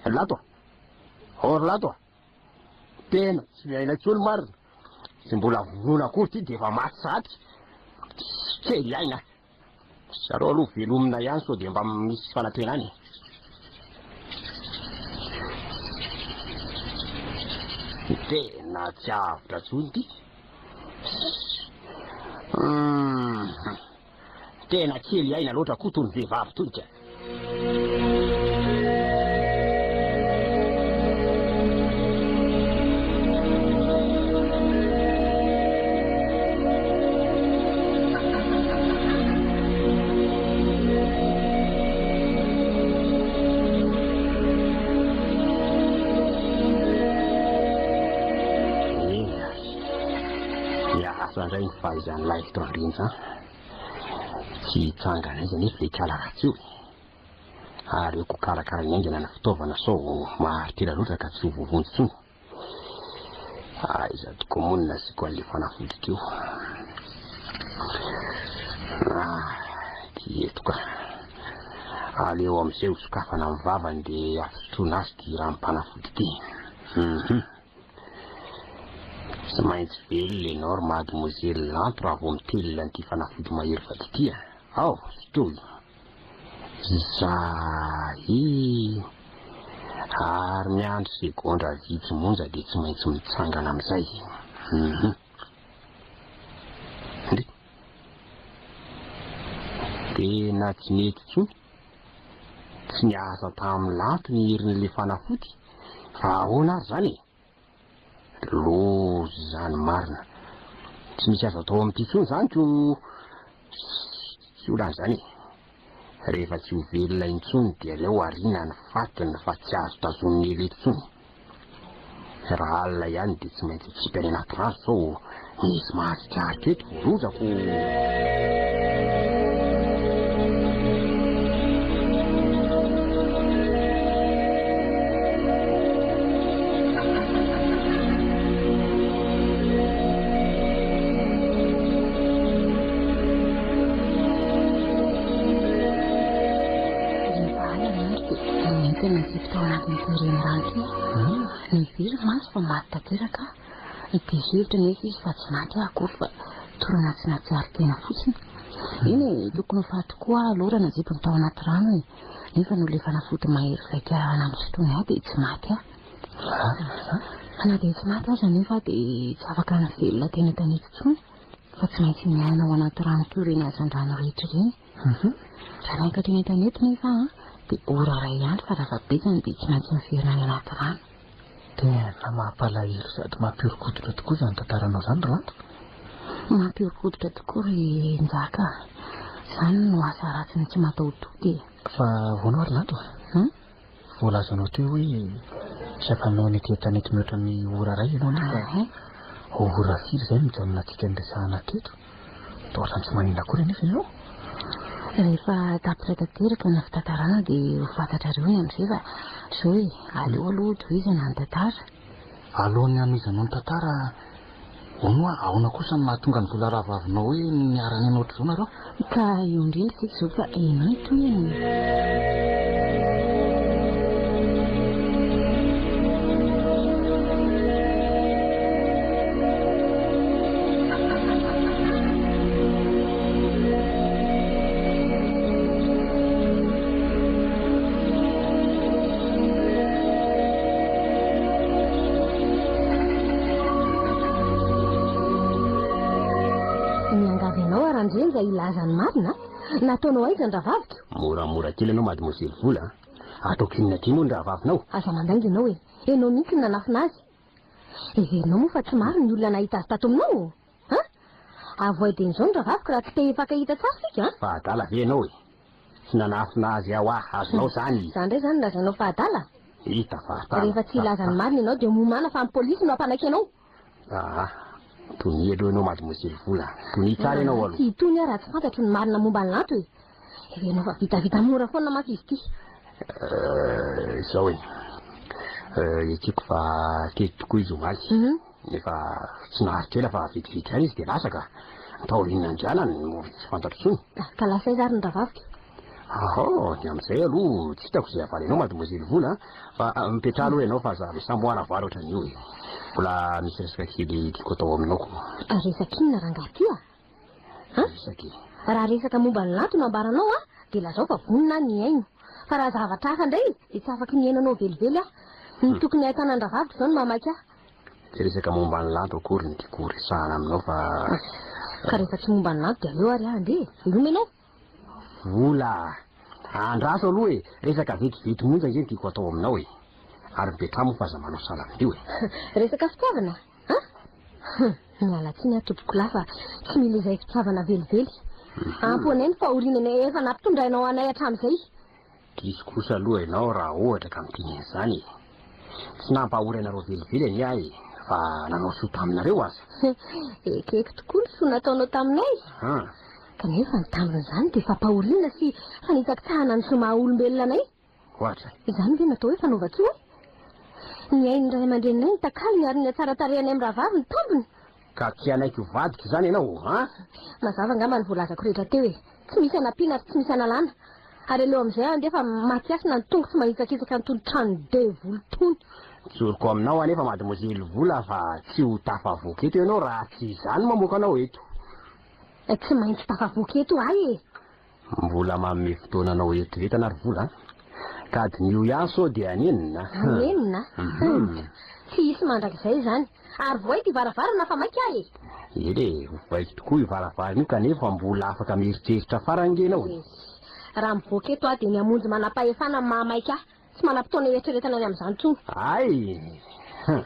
Lanto a! Oh ry Lanto a! Tena tsy miaina intsony marina. Tsy mbola vonoina akory ity dia efa maty sahady. Kely aina. Zareo aloha velomina ihany sao dia mba misy fanantenana e. Tena tsy avotra intsony ity. Hum. Tena kely aina loatra koa tony vehivavy tony ka. Eny ary. Miasa indray ny fahaizan'ilay eto Andrenja an. Tsy hitsangana aiza anefa ilay kala ratsy io e! Ary eo koa karakaraina haingana ny fitaovana sao maharitra ela loatra ka tsy ho voavonjy intsony. Aiza tokoa moa no nasiako an'ilay fanafody teo? Ah, ity eto ka. Aleo amin'izay ho sokafana ny vavany dia ampisotroina azy ity ranom-panafody ity. Mhm. Tsy maintsy velona ianao ry mademoiselle Lanto raha vao mitelina an'ity fanafody mahery vaika ity a! Ao, sotroy! Zahy! Ary miandry segondra vitsy monja dia tsy maintsy mitsangana amin'izay. Hum. Ndry. Tena tsy nety intsony. Tsy niasa tamin'ny Lanto ny herin'ilay fanafody. Fa ahoana ary izany e? Loza izany marina. Tsy misy azo atao amin'ity intsony izany ko tsy olana izany e. Rehefa tsy ho velona intsony dia aleo ariana ny fatiny fa tsy azo tazonin'ny ela eto intsony. Raha alina ihany dia tsy maintsy atsipy any anaty rano sao misy mahatsikaritra eto, loza ko.
Rehefa alina ny andro dia nentina natsipy tao anatin'ity renirano ity aho. Niverina mantsy fa maty tanteraka aho. Diso hevitra anefa izy fa tsy maty aho akory fa torana tsy nahatsiaro tena fotsiny. Eny e, tokony ho faty koa aho aloha raha nazipiny tao anaty rano e. Nefa noho ilay fanafody mahery vaika nampisotroiny ahy dia tsy maty aho.
Marina izany.
Fa na dia tsy maty aza anefa aho dia tsy afaka nivelona teny an-tanety intsony fa tsy maintsy miaina ao anaty rano toy ireny hazandrano rehetra ireny. Raha niakatra eny an-tanety nefa aho dia ora iray ihany farafahabetsany dia tsy maintsy miverina any anaty rano.
Tena mampalahelo sady mampihoron-koditra tokoa izany tantaranao izany ry Lanto.
Mampihoron-koditra tokoa ry Njaka a! Izany no asa ratsin'ny tsy mataho-tody e!
Fa ahoana ary Lanto a?
Hum?
Voalazanao teo hoe tsy afa-nanao ny ety an-tanety mihoatra ny ora iray ianao nefa ora firy izay no nijanonantsika niresahana teto? Toa ohatran'ny tsy maninona akory anefa ianao.
Rehefa tapitra tanteraka ny fitantarana dia ho fantatrareo ny amin'izay fa izao e, aleo aloha tohizana ny tantara.
Alohan'ny hanohizanao ny tantara, hono hoa, ahoana kosa no nahatonga ny vola rahavavinao hoe niara-niaina ohatr'izao nareo?
Ka eo indrindra isika izao fa henoy ny tohiny.
Miangavy anao aho Randrenja hilaza ny marina a! Nataonao aiza ny rahavaviko?
Moramora kely ianao mademoiselle Vola a! Ataoko inona aty moa ny rahavavinao?
Aza mandainga ianao e! Ianao mihitsy no nanafina azy. Heverinao moa fa tsy maro ny olona nahita azy tato aminao? An! Avoay dieny izao ny rahavaviko raha tsy te hifankahita tsara isika an!
Fa adala ve ianao e? Tsy nanafina azy aho ah, azonao izany?
Izany indray izany no lazainao fa adala?
Hita fa adala.
Rehefa tsy hilaza ny marina ianao dia momàna fa ny polisy no hampanaiky anao.
Aa, tonia aloha ianao mademoiselle Vola, tonia tsara ianao aloha.
Tsy hitony aho raha tsy fantatro ny marina momba an'i Lanto e! Heverinao fa vitavita mora foana mantsy izy ity.
Euh, izao e. Euh, ekeko fa teto tokoa izy omaly. Nefa tsy naharitra ela fa vetivety ihany izy dia lasa ka. Taorian'ny nandehanany no tsy fantatro intsony.
Ka lasa aiza ary ny rahavaviko?
Ahh, ny amin'izay aloha tsy hitako izay havaly anao mademoiselle Vola a. Fa mipetraha aloha ianao fa aza misamboaravoara ohatran'io e. Mbola misy resaka kely tiako atao aminao ko.
Resaka inona rangahy ty a? An?
Resaka e.
Raha resaka momba ny lanto no ambaranao an, dia lazao fa vonona aho ny hihaino. Fa raha zavatra hafa indray dia tsy afaky ny hihaino anao velively aho. Ny tokony hahitana ny rahavaviko izao no mahamaika ahy.
Tsy resaka momba ny lanto akory no tiako ho resahana aminao fa.
Ka rehefa tsy momba ny lanto dia aleo ary aho handeha e. Veloma ianao.
Vola a! Andraso aloha e! Resaka vetivety monja ange no tiako hatao aminao e! Ary mipetraha moa fa aza manao salam-bio e!
Resaka fitiavana? An? Hum, miala tsiny aho tompokolahy fa tsy mila izay fitiavana velively. Ampy ho anay ny fahoriana efa nampitondrainao anay hatramin'izay.
Diso kosa aloha ianao raha ohatra ka miteny an'izany e! Tsy nampahory anareo velively anie aho e, fa nanao soa taminareo aza.
Ekeko tokoa ny soa nataonao taminay. Kanefa ny tambin'izany dia fampahoriana sy fanitsakitsahana ny zo maha olombelona anay.
Ohatra?
Izany ve no atao hoe fanaovan-tsoa e? Ny ain'ny ray aman-dreninay ny takalony ary ny hatsaran-tarehanay mirahavavy ny tombony.
Ka tsy hanaiky ho vadiko izany ianao, an?
Mazava angamba ny voalazako rehetra teo e! Tsy misy anampiana ary tsy misy analana. Ary aleo amin'izay aho andeha fa maty hasina ny tongotro manitsakitsaka an'itony tranon'ny devoly itony.
Tsoriko aminao anefa Mademoiselle Vola fa tsy ho tafavoaka eto ianao raha tsy izaho no mamoaka anao eto.
Tsy maintsy tafavoaka eto aho e!
Mbola manome fotoana anao eritreretana ry Vola a! Ka diniho ihany sao dia hanenina.
Hanenina? Hum! Tsy hisy mandrakizay izany. Ary vohay ity varavarana fa maika aho e!
Eny e, hovohaiko tokoa io varavarana io kanefa mbola afaka mieritreritra farany ange ianao e!
Raha mivoaka eto aho dia ny hamonjy manam-pahefana no mahamaika ahy. Tsy manam-potoana hieritreretana ny amin'izany intsony.
Hay! Hum!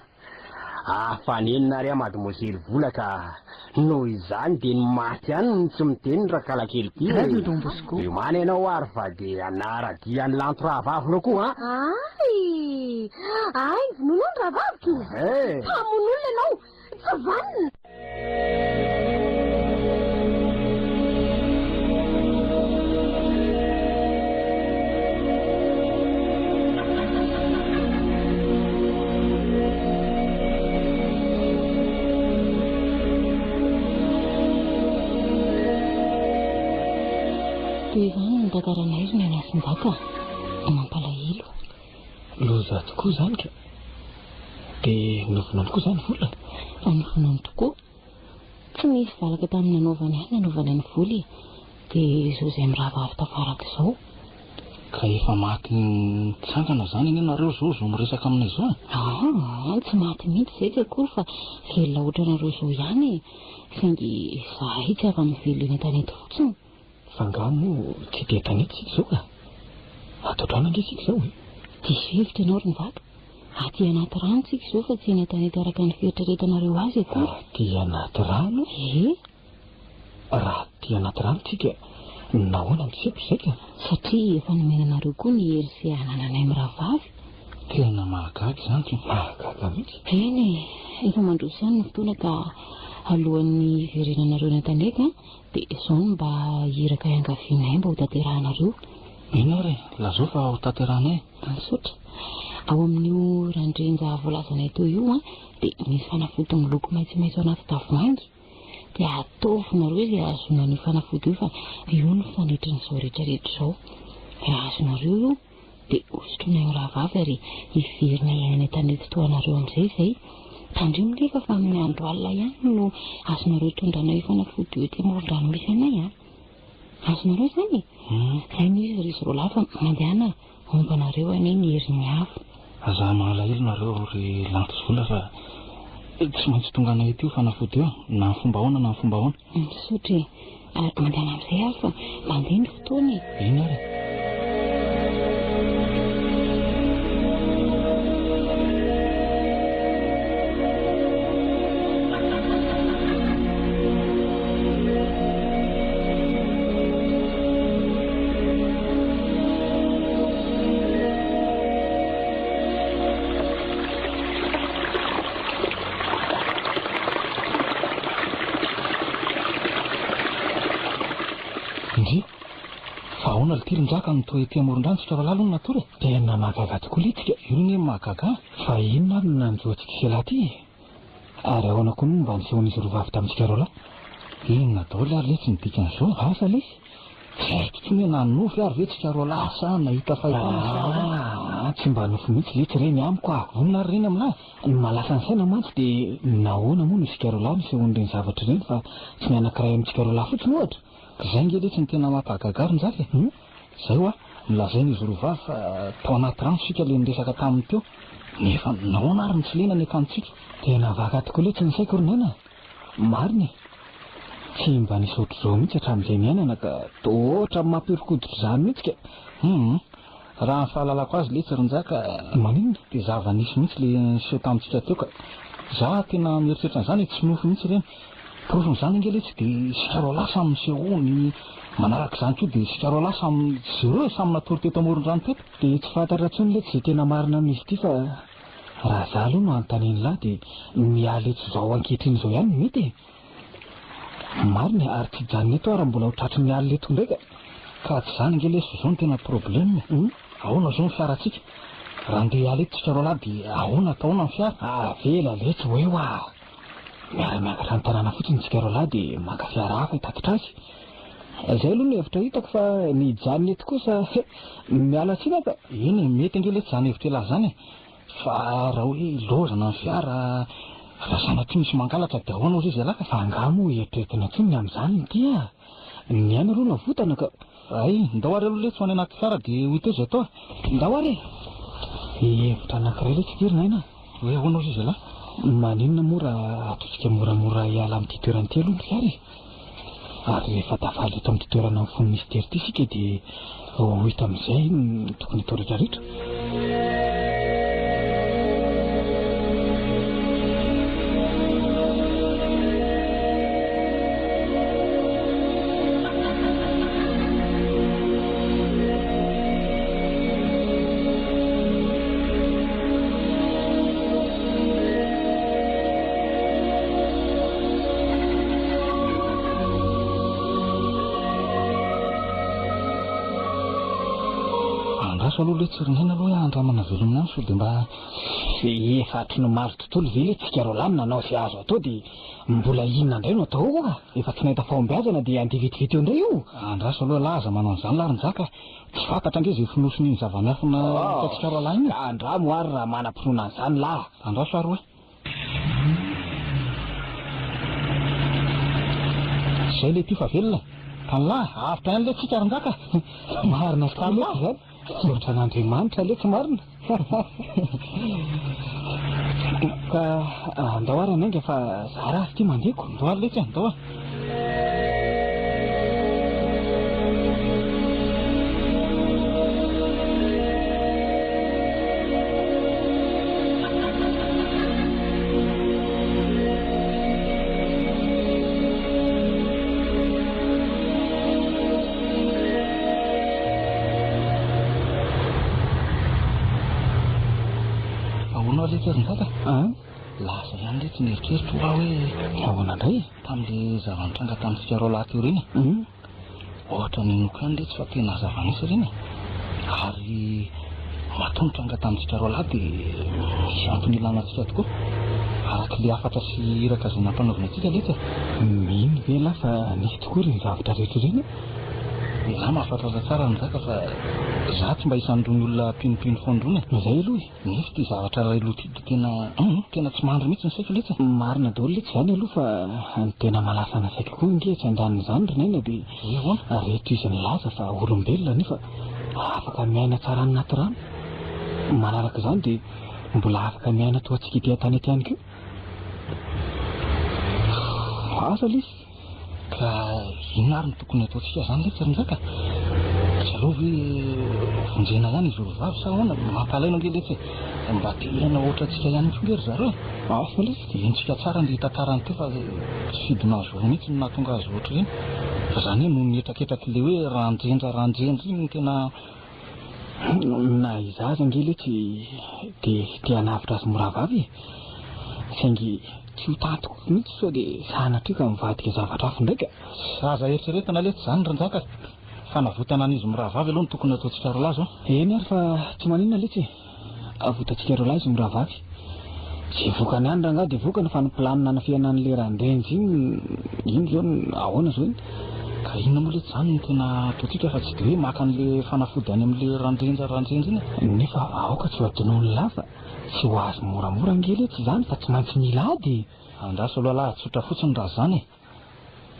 Afa-nenina ary aho Mademoiselle Vola ka noho izany dia ny maty ihany no tsy miteny rakalakely ity e!
Radio Don Bosco.
Miomàna ianao ary fa dia hanara-dia an'i Lanto rahavavinao koa an!
Hay! Hay ny vonoinao ny rahavaviko!
Eh!
Mpamono olona ianao! Tsy vanona!
Toy izany ny tantaranay ry Neny Asinjaka a! Mampalahelo.
Loza tokoa izany ka! Dia novonoiny koa izany vola?
Fa novonoiny tokoa. Tsy nisy valaka tamin'ny nanaovany ahy nanaovana ny vola e! Dia izao izay mirahavavy tafaraka izao.
Ka efa maty nitsangana izany anie nareo izao izao miresaka aminay izao e?
Aa, tsy maty mihitsy izay tsy akory fa velona ohatranareo izao ihany e! Saingy izahay tsy afa-mivelona eny an-tanety fotsiny.
Fa angaha moa tsy dia tanety isika izao ka? Ato an-trano ange isika izao e!
Diso hevitra ianao ry Nivaka. Aty anaty rano isika izao fa tsy eny an-tanety araka ny fieritreretanareo azy akory.
Aty anaty rano?
Ie.
Raha aty anaty rano isika, nahoana no tsy eto izay ka?
Satria efa nomena anareo koa ny hery izay anananay mirahavavy.
Tena mahagaga izany ka! Mahagaga mihitsy.
Eny e! Efa mandroso ihany ny fotoana ka. Alohan'ny hiverenanareo any an-tanety an, dia izao no mba iraka iangavianay mba hotanterahanareo.
Inona ary e? Lazao fa hotanterahanay e.
Misaotra. Ao amin'io randrenja voalazanay teo io an, dia misy fanafody miloko maitsomaitso anaty tavoahangy. Dia ataovinareo izay hahazoana an'io fanafody io fa io no fanetrin'izao rehetra rehetra izao. Raha azonareo io dia hosotroina eo rahavavy ary hiverina hiaina any an-tanety toa anareo amin'izay izay. Tandremo nefa fa amin'ny andro alina ihany no azonareo itondrana io fanafody io ety amoron-drano misy anay an! Azonareo izany e? Izay no izy ry Zoroalahy fa mandehana homba anareo anie ny herin'ny avo.
Aza malahelo nareo ry Lanto sy Vola fa tsy maintsy tonga anay ety io fanafody io na amin'ny fomba ahoana na amin'ny fomba ahoana.
Misaotra e! Ary mandehana amin'izay ary fa mandeha ny fotoana e!
Eny ary e! Ndry! Fa ahoana lty ry Njaka no toa ety amoron-drano tsika roalahy aloha no natory e? Tena mahagaga tokoa letsy ka! Io anie mahagaga an! Fa inona ary no nanjo antsika sela ty e? Ary ahoana koa no mba nisehoan'izy roa vavy tamintsika roalahy? Inona daholo ary letsy ny dikan'izao? Asa lesy! Tsy haiko intsony hoe nanonofy ary ve tsika roalahy sa nahita fahitana sa ahoana? Aa, tsy mba nofy mihitsy letsy ireny amiko a! Vonona ary ireny aminà? Ny mahalasa ny saina mantsy dia nahoana moa no isika roalahy nisehoan'ireny zavatra ireny fa tsy ny anankiray amintsika roalahy fotsiny ohatra? Izay ange letsy no tena mampahagaga ahy ry Njaka e! Izay hoa, nolazain'izy roa vavy fa tao anaty rano isika ilay niresaka taminy teo, nefa nahoana ary no tsy lena ny akanjontsika? Tena vaka tokoa letsy ny saiko ry Naina a! Marina e! Tsy mba nisy ohatr'izao mihitsy hatramin'izay niainana ka toa ohatran'ny mampihoron-koditra izany mihitsy ka! Hum! Raha ny fahalalako azy letsy ry Njaka, maninona? Dia zava-nisy mihitsy ilay niseho tamintsika teo ka! Za tena mieritreritra an'izany e, tsy nofy mihitsy ireny. Porofon'izany ange letsy dia isika roalahy samy misehoany, manaraka izany koa dia isika roalahy samy zéro e, samy natory teto amoron-drano teto. Dia tsy fantatra intsony letsy izay tena marina amin'izy ity fa raha za aloha no anontanian'lah dia miala eto izao ankehitriny izao ihany no mety e! Marina e, ary tsy hijanona eto aho raha mbola ho tratry ny alina eto indray ka! Ka tsy izany ange lesy fa izao no tena problème e! Ahoana izao ny fiarantsika? Raha andeha hiala eto tsika roalahy dia ahoana atao ahoana ny fiara? Avela letsy hoe hoa! Miara-miakatra ny tanàna fotsiny tsika roalahy dia maka fiara hafa hitatitra azy. Izay aloha no hevitra hitako fa ny hijanona eto kosa he! Miala tsiny aho ka! Eny e, mety ange letsy izany hevitr'ialahy izany e! Fa raha hoe lozana ny fiara, raha sanatria misy mangalatra dia ahoana hozy izy ialahy ka? Fa angaha moa eritreretina intsony ny amin'izany ity a! Ny aina aloha navotana ka! Hay, ndao ary aloha letsy ho any anaty fiara dia ho hita eo izay atao e! Ndao ary e! Hevitra anankiray letsy ity ry Naina a! Hoe ahoana hozy izy ialahy? Maninona moa raha ataontsika moramora hiala amin'ity toerana ity aloha ny fiara e? Ary rehefa tafaly eto amin'ity toerana mifono mistery ity isika dia ho hita amin'izay ny tokony hatao rehetra rehetra. Andraso aloha letsy ry Naina aloha andramana velomina any sao dia mba Efa hatry ny omaly tontolo ve letsy tsika roalahy no nanao izay azo atao dia mbola inona indray no atao eo a? Efa tsy nahita fahombiazana dia handeha vetivety eo indray io? Andraso aloha lahy aza manao an'izany lahy ry Njaka a! Tsy fantatra ange izay fonosin'iny zava-miafina hitantsika roalahy iny e! Andramo ary raha manam-pinoana an'izany lahy! Andraso ary hoe. Izay le ty fa velona e! Tanlahy, avotra ihany letsy tsika ry Njaka a! Marina tokoa letsy izany! Misaotra an'Andriamanitra letsy marina! Ka andao ary hanainga fa za raha ity mandeha ko! Ndao ary letsy e, ndao e! Ahoana ary letsy ry Njaka? Lasa ihany letsy ny eritreritro hoa hoe. Ahoana indray e? Tamin'le zava-nitranga tamintsika roalahy teo ireny e. Ohatra ny ninoako ihany letsy fa tena zava-nisy ireny e. Ary matoa nitranga tamintsika roalahy dia misy antony ilana antsika tokoa. Araka ilay hafatra sy iraka izay nampanaovina antsika letsy e. Mino ve ialahy fa nisy tokoa ireny zavatra rehetra ireny e? Izaho mahafantatra tsara ny zaka fa izaho tsy mba isan'irony olona mpinompino foana irony e. Izay aloha e. Nefa ity zavatra iray loha ity dia tena hum tena tsy mandry mihitsy ny saiko letsy e. Marina daholo letsy izany aloha fa ny tena mahalasana saiko koa ange tsy andanin'izany ry Naina dia hoe ahoana? Reto izy nilaza fa olombelona nefa afaka miaina tsara any anaty rano. Manaraka izany dia mbola afaka miaina toa antsika ety an-tanety ihany koa. Asa lesy. Ka inona ary no tokony hataontsika izany letsy ry Njaka? Tsy aleo ve vonjena ihany izy roa vavy sa ahoana? Mampalahelo ange letsy e! Mba te hiaina ohatrantsika ihany koa nge ry zareo e! Asa letsy, henontsika tsara ny tantarany teo fa tsy fidina azy roa mihitsy no nahatonga azy ohatr'ireny. Fa izany hoe noho ny hetraketraky ilay hoe Randrendra Randrendra iny no tena Na izaho aza ange letsy dia te hanavotra azy morahavavy e! Saingy tsy ho tantiko mihitsy sao dia sanatria ka mivadika zavatra hafa indray ka! Aza eritreretina letsy izany ry Njaka e! Fanavotana an'izy mirahavavy aloha no tokony hataontsika roalahy izao. Eny ary fa tsy maninona letsy e! Avotantsika roalahy izy mirahavavy. Ze vokany any rangahy dia vokany fa ny planina hanafihana an'le randrenjy iny iny zao ahoana zao iny? Ka inona moa letsy zany no tena ataontsika fa tsy de hoe maka an'le fanafody any amin'le randrenja randrenjy iny e? Nefa aoka tsy ho adinoin'lah fa tsy ho azo moramora ange letsy izany fa tsy maintsy mila ady e! Andraso aloha lah, tsotra fotsiny raha zany e!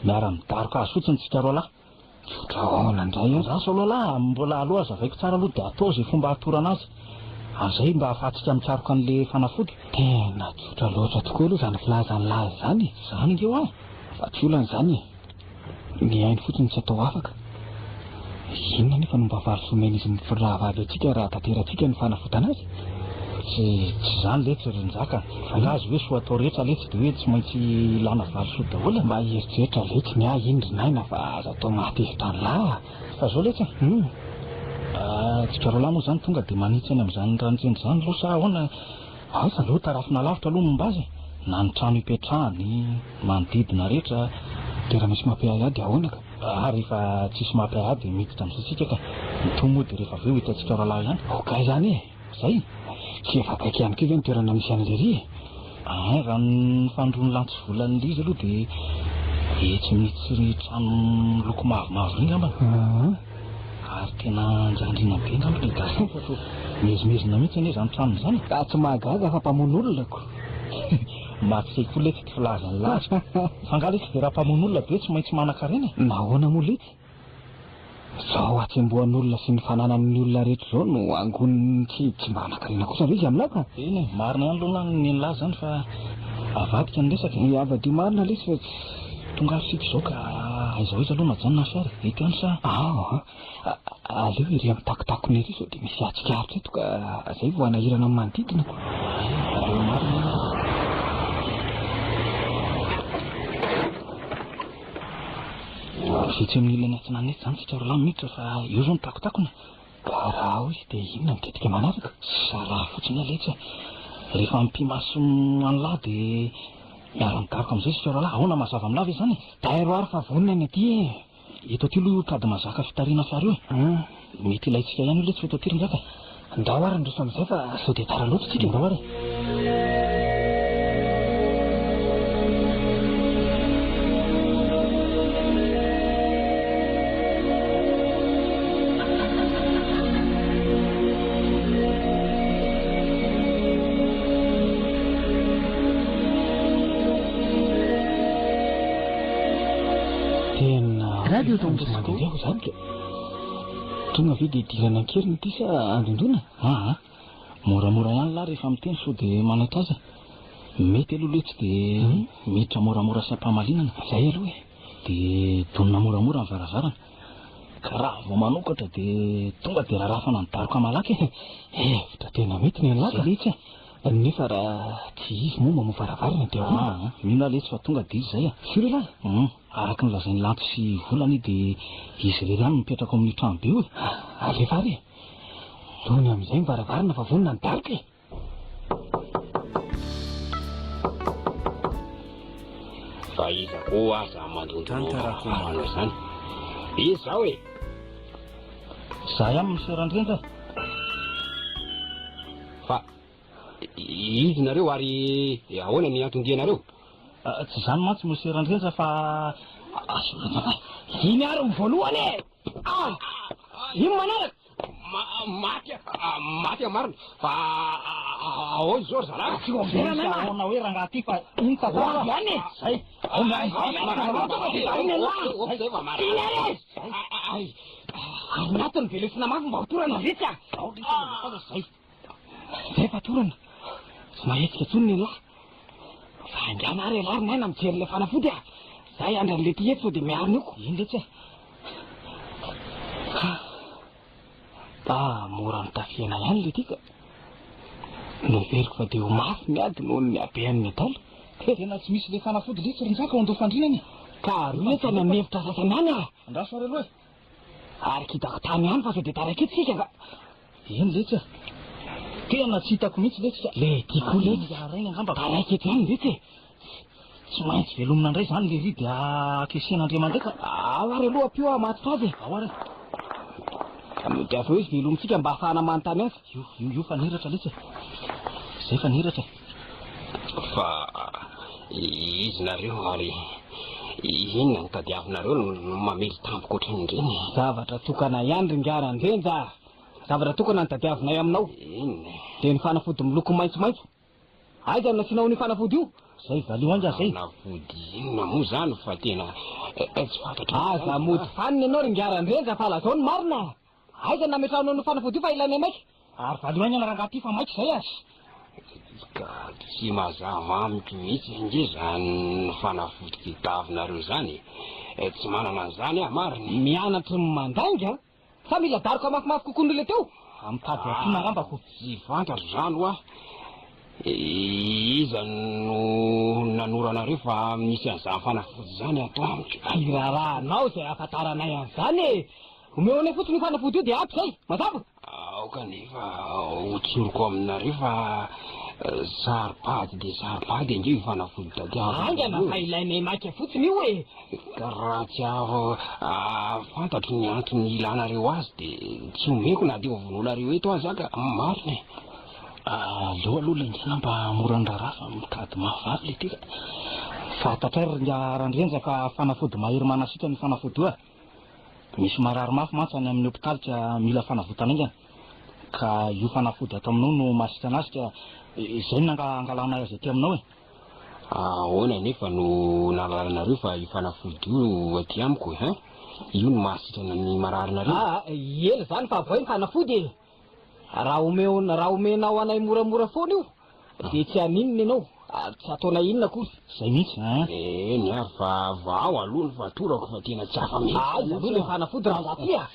Miara-midaroka azy fotsiny tsika roalahy. Tsotra ahoana indray ary? Andraso aloha lahy, mbola aleo hazavaiko tsara aloha dia atao izay fomba hahatorana azy. Amin'izay mba ahafahantsika mikaroka an'ilay fanafody. Tena tsotra loatra tokoa aloha izany filazan'i lahy izany e! Izany ange hoa e! Fa tsy olana izany e! Ny ainy fotsiny tsy atao afaka. Inona anefa no mba valisoa omen'izy mirahavavy antsika raha tanteratsika ny fanavotana azy? Tsy tsy izany letsy ry Njaka. Angaha azy hoe soa atao rehetra letsy dia hoe tsy maintsy ilana valisoa daholo e? Mba hieritreritra letsy ny ahy iny ry Naina fa aza atao mahatezitra an'lah a! Fa zao letsy e! Hum! Tsika roalahy moa izany tonga dia manitsy any amin'izany ranotsendry izany aloha sa ahoana? Asa aloha tarafina lavitra aloha ny momba azy e! Na ny trano ipetrahany, ny manodidina rehetra. Dia raha misy mampiahiahy dia ahoana ka? Ah rehefa tsisy mampiahiahy dia miditra amin'izay tsika ka! Ny toa moa dia rehefa avy eo hitantsika roalahy ihany. Ok izany e! Zay? Tsy efa akaiky ihany koa ve ny toerana misy an'i Lery e? Ein, raha ny fanondroan'i Lanto sy Volan'i izy aloha dia etsy amin'itsy trano miloko mavomavo ry ngambany. Ary tena anjandriana be ngamba ilay garçon fa toa miezinezina mihitsy anie izany tranony izany e. Ka tsy mahagaga fa mpamono olona ko. Mahatsiahy koa letsy ity filazan'i Laza. Fa angaha letsy dia raha mpamono olona dia tsy maintsy manan-karena e? Nahoana moa letsy? Izao hatsembohan'olona sy ny fananan'ny olona rehetra izao no angoniny tsy tsy mba hanan-karena kosa ve izy amin'ilay ka? Eny e, marina ihany aloha ny nilaza izany fa avadika ny resaka e. Avadio marina lesy fa tsy. Tonga ary isika izao ka aiza ho aiza aloha no ajanona ny fiara e? Eto ihany sa? Ao a! Aleo ery amin'ny takotakony ery sao dia misy hatsikaritra eto ka izay vao hanahirana ny manodidina ko. Aleo marina aloha. Vitsy amin'ny ilany atsinanana etsy izany tsika roalahy miditra fa eo izao ny takotakona. Ka raha ao izy dia inona ny tetika manaraka? Zaraha fotsiny aho letsy a! Rehefa mipi-maso an'lah dia miara-midaroka amin'izay isika roalahy. Ahoana mazava amin'lah ve izany e? Tairo ary fa vonona ny aty e! Eto aty aloha io tady mahazaka fitarihana fiara io e! Mety ilaintsika ihany io letsy fa eto aty ry Njaka e! Ndao ary handroso amin'izay fa sao dia tara loatra tsika e! Ndao ary e! Tena
Radio Don
misy
Bosco.
mandehandeha aho izany ka. Tonga ve dia hidirana an-keriny ity sa handondona? Aa, moramora ihany lahy rehefa miteny sao dia manaitra azy e. Mety aloha letsy dia miditra moramora sy am-pahamalinana. Izay aloha e. Dia donina moramora ny varavarana. Ka raha vao manokatra dia tonga dia rarafana ny daroka malaky e. Hevitra tena mety ny an'lah ka. Izay letsy e. Nefa raha tsy izy moa mamoha varavarana dia ahoana? Aa, mino aho letsy fa tonga dia izy izay e. Sur ialahy? Hum. Araka ny lazain'i Lanto sy Vola anie dia izy irery ihany no mipetraka ao amin'io trano be io e! Alefa ary e! Dony amin'izay ny varavarana fa vonona ny daroka e!
Fa iza koa aza mandondona eo am-baravarana izany? Iza izao e?
Izaho ihany Monsieur Randrianja e.
Fa iza nareo ary ahoana ny anton-dianareo?
Tsy izany mantsy Monsieur Randrianja fa
Iny ary ny voalohany e! Ah! Iny manaraka!
Maty maty aho marina fa ahoana izao ry zalahy?
Tsy ho avela
Tsy ahoana hoe rangahy ty fa iny tantara.
Ho avy any e!
Zay.
Ary ny velesina mafy mba ho torana vitsy a!
Zay. Zay fa torana. Tsy mahetsika intsony ny lahy.
Fa haingana ary ialahy ry Naina mijery ilay fanafody a! Zay andry an'ilay ty eto sao dia miarina eo ko.
Iny letsy e.
Ah, mora notafihana ihany ilay ty ka. Noheveriko fa dia ho mafy ny ady noho ny habean'ny adala.
Tena tsy misy ilay fanafody letsy ry Njaka ao an-doha-fandriana anie.
Ka aroy letsy any amin'ny efitra sasany any ah.
Andraso ary aloha e.
Ary kidako tany ihany fa sao dia taraiky eto isika ka.
Eny letsy a. Tena tsy hitako mihitsy letsy ka.
Le ty koa letsy.
Haraina angamba.
Taraiky eto ihany letsy e.
Tsy maintsy velomina indray izany lery dia akesena Andriamandraika.
Ao ary aloha ampio aho hamatotra azy e.
Ao ary.
Dia avy eo izy velomintsika mba hahafahana manontany azy.
Io, io, io fa niratra letsy e. Izay fa niratra e.
Fa izy nareo ary inona no tadiavinareo no mamely tampoka ohatran'ireny e?
Zavatra tokana ihany ry ingahy Randrenja a! Zavatra tokana no tadiavinay aminao.
Inona e?
Dia ny fanafody miloko maitsomaitso. Aiza no nasianao an'io fanafody io?
Zay valio angaha zay.
Fanafody inona moa izany fa tena tsy fantatro mihitsy
Aza mody fanina ianao ry ingahy Randrenja fa lazao ny marina a! Aiza no nametrahanao an'io fanafody io fa ilainay maika?
Ary valio haingana rangahy ty fa maika izay aza.
Ka tsy mazava amiko mihitsy ange izany fanafody tadiavinareo izany e! Tsy manana an'izany aho marina e!
Mianatry ny mandainga an! Sa mila daroka mafimafy kokoa noho ilay teo?
Mitady ampina angamba ko.
Tsy fantatro izany hoa. Iza no nanoro anareo fa misy an'izany fanafody izany ato amiko?
Iraharahanao izay ahafantaranay an'izany e! Omeo anay fotsiny io fanafody io dia ampy izay! Mazava?
Aoka anefa ho tsoriko aminareo fa saro-pady dia saro-pady ange io fanafody tadiavina io.
Haingana fa ilainay maika fotsiny io e!
Ka raha tsy fantatro ny antony ilanareo azy dia tsy omeko na dia ho vonoinareo eto aza ka, marina e!
Aleo aloha ilay ingahy mba hahamora ny raharaha fa mitady mahavavy ilay ty ka. Fantatrao ry ingahy Randrianja fa fanafody mahery manasitrana io fanafody io e! Misy marary mafy mantsy any amin'ny hopitaly ka mila fanavotana haingana. Ka io fanafody ato aminao no mahasitrana azy ka izay no angalanay azy aty aminao e.
Ahoana anefa no nahalalanareo fa io fanafody io aty amiko e? Hein? Io no mahasitrana ny mararinareo?
Aa, ela izany fa avoay ny fanafody e! Raha omeo, raha omenao anay moramora foana io dia tsy haninona ianao ary tsy hataonay inona akory.
Izay mihitsy an!
Eny ary fa vao aloha ny fatorako fa tena tsy afa-mihetsika
Aiza aloha ilay fanafody rangahy ty a!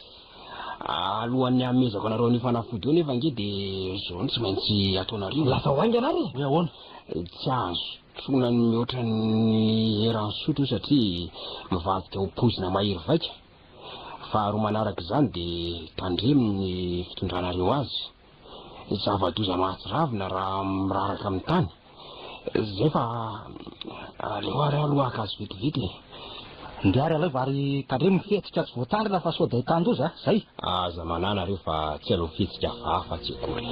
Alohan'ny hanomezako anareo an'io fanafody io anefa ange dia izao no tsy maintsy ataonareo e.
Lazao haingana ary e!
Hoe ahoana?
Tsy azo sotroina ny mihoatra ny eran'ny sotro io satria mivadika ho poizina mahery vaika. Faharoa manaraka izany dia tandremo ny fitondranareo azy. Zava-doza mahatsiravina raha miraraka amin'ny tany. Zay fa aleo ary aloha haka azy vetivety e.
Ndeha ary alaivo ary tandremo ny fihetsika tsy voatandrina fa sao dia ahitan-doza a! Zay.
Aza manahy nareo fa tsy hanao fihetsika hafahafa tsy akory.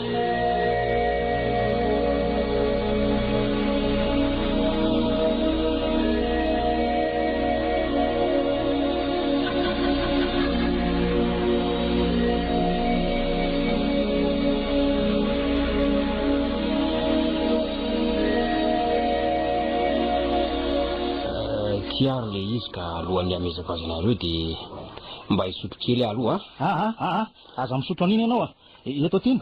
Ty ary le izy ka alohan'ny hamezako azy anareo dia mba hisotro kely aho aloha
a. Aa aa aza misotro an'iny ianao a! Eto aty iny.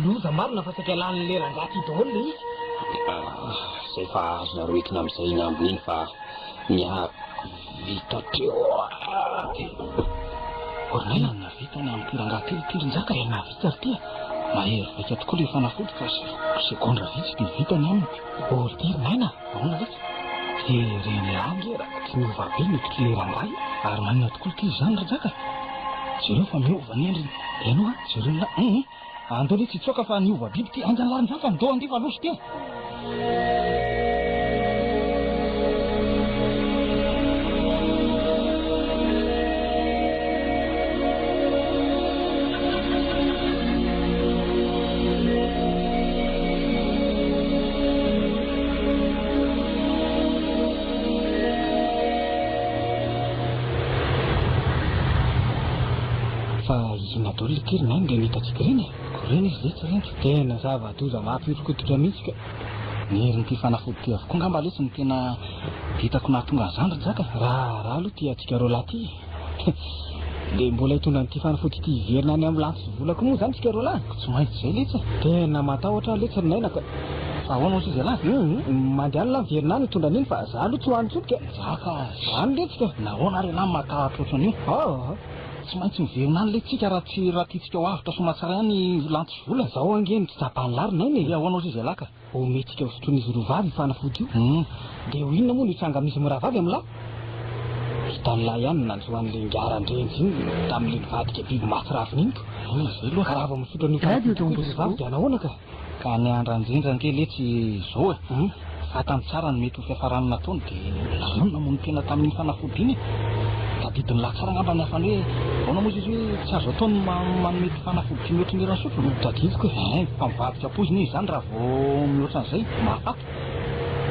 Loza marina fa saika lanin'le rangahy ty daholo le izy.
Zay fa azonareo entina amin'izay iny ambiny iny fa ny ahy vita hatreo.
Ornella no nahavita ny amin'ity rangahy ity ity ry Njaka e, nahavita ry ty e. Mahery vaika tokoa ilay fanafody fa segondra vitsy dia vita ny aminy.
Oh ry ty ry Naina,
ahoana letsy?
Jerena ihany nge raha tsy miova be ny hoditr'ilay rangahy.
Ary maninona tokoa ity izany ry Njaka e? Jereo fa miova ny endriny. Eny hoa, jereo ny la, hum. Andao letsy hitsoaka fa niova biby ty, haingana lahy ry Njaka, ndao andeha fa loza ity e.
Inona daholo ity ry Naina ireny hitantsika ireny e?
Ireny izy letsy renty.
Tena zava-doza mampihoron-koditra mihitsy ka.
Ny herin'ity fanafody ity avokoa angamba letsy no tena hitako nahatonga an'izany ry Njaka.
Raharaha aloha ity antsika roalahy ity e. Dia mbola hitondra an'ity fanafody ity hiverina any amin'ny lanto sy vola koa moa izany isika roalahy?
Tsy maintsy izay letsy e.
Tena matahotra aho letsy ry Naina ka.
Fa ahoana hozy izy ialahy?
Hum, mandehana lahy miverina any hitondra an'iny fa za aloha tsy ho any intsony ka.
Njaka a!
Izany letsy ka.
Nahoana ary ialahy no matahotra ohatran'io?
Aa!
Tsy maintsy miverina any letsy tsika raha tsy raha tiantsika ho avotra soamatsara ihany i lanto sy vola.
Zao ange no tsy tsapan'lah ry Naina e.
Hoe ahoana hozy izy ialahy ka?
Omentsika ho sotroin'izy roa vavy io fanafody io. Dia ho inona moa no hitranga amin'izy mirahavavy amin'lah? Hitan'lah ihany ny nanjo an'ilay ingahy Randrenjy iny tamin'ilay nivadika biby mahatsiravina iny ko.
Inona izay aloha?
Ka raha vao misotro an'io fanafody io koa izy roa vavy dia hanahoana ka?
Ka ny an-dRandrendra ange letsy izao e! Fantany tsara ny mety ho fiafarany nataony dia nahoana namono tena tamin'iny fanafody iny e! Tadidin'i lahy tsara angamba ny hafany hoe ahoana moa izy hoe tsy azo atao ny manome ity fanafody ity mihoatry ny eran'ny sotro?
Tadidiko e!
Ein, fa mivadika poizina izy izany raha vao mihoatra an'izay, mahafaty.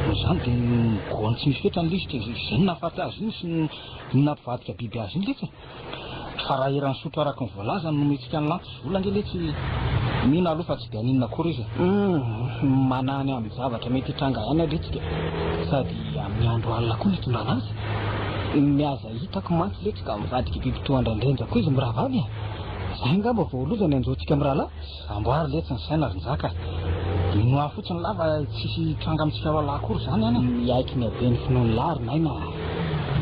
Noho izany dia nigoany tsy misy fetrany ilay izy dia izay no nahafaty azy iny sy ny nampivadika biby azy iny letsy e! Fa raha eran'ny sotro araka ny voalaza no nomentsika an'i Lanto sy vola ange letsy mino aloha fa tsy dia haninona akory izy e.
Humm, manahy ny amin'ny zavatra mety hitranga ihany aho letsy ka. Sady amin'ny andro alina koa no itondrana azy. Ny aza hitako mantsy letsy ka mivadika biby toa an-dRandrenja koa izy mirahavavy e. Izay angamba vao loza ny hanjo antsika mirahalahy.
Amboary letsy ny saina ry Njaka a! Minoa fotsiny lahy fa tsisy hitranga amintsika roalahy akory izany any e!
Miaiky ny haben'ny finoan'ny lahy ry Naina a!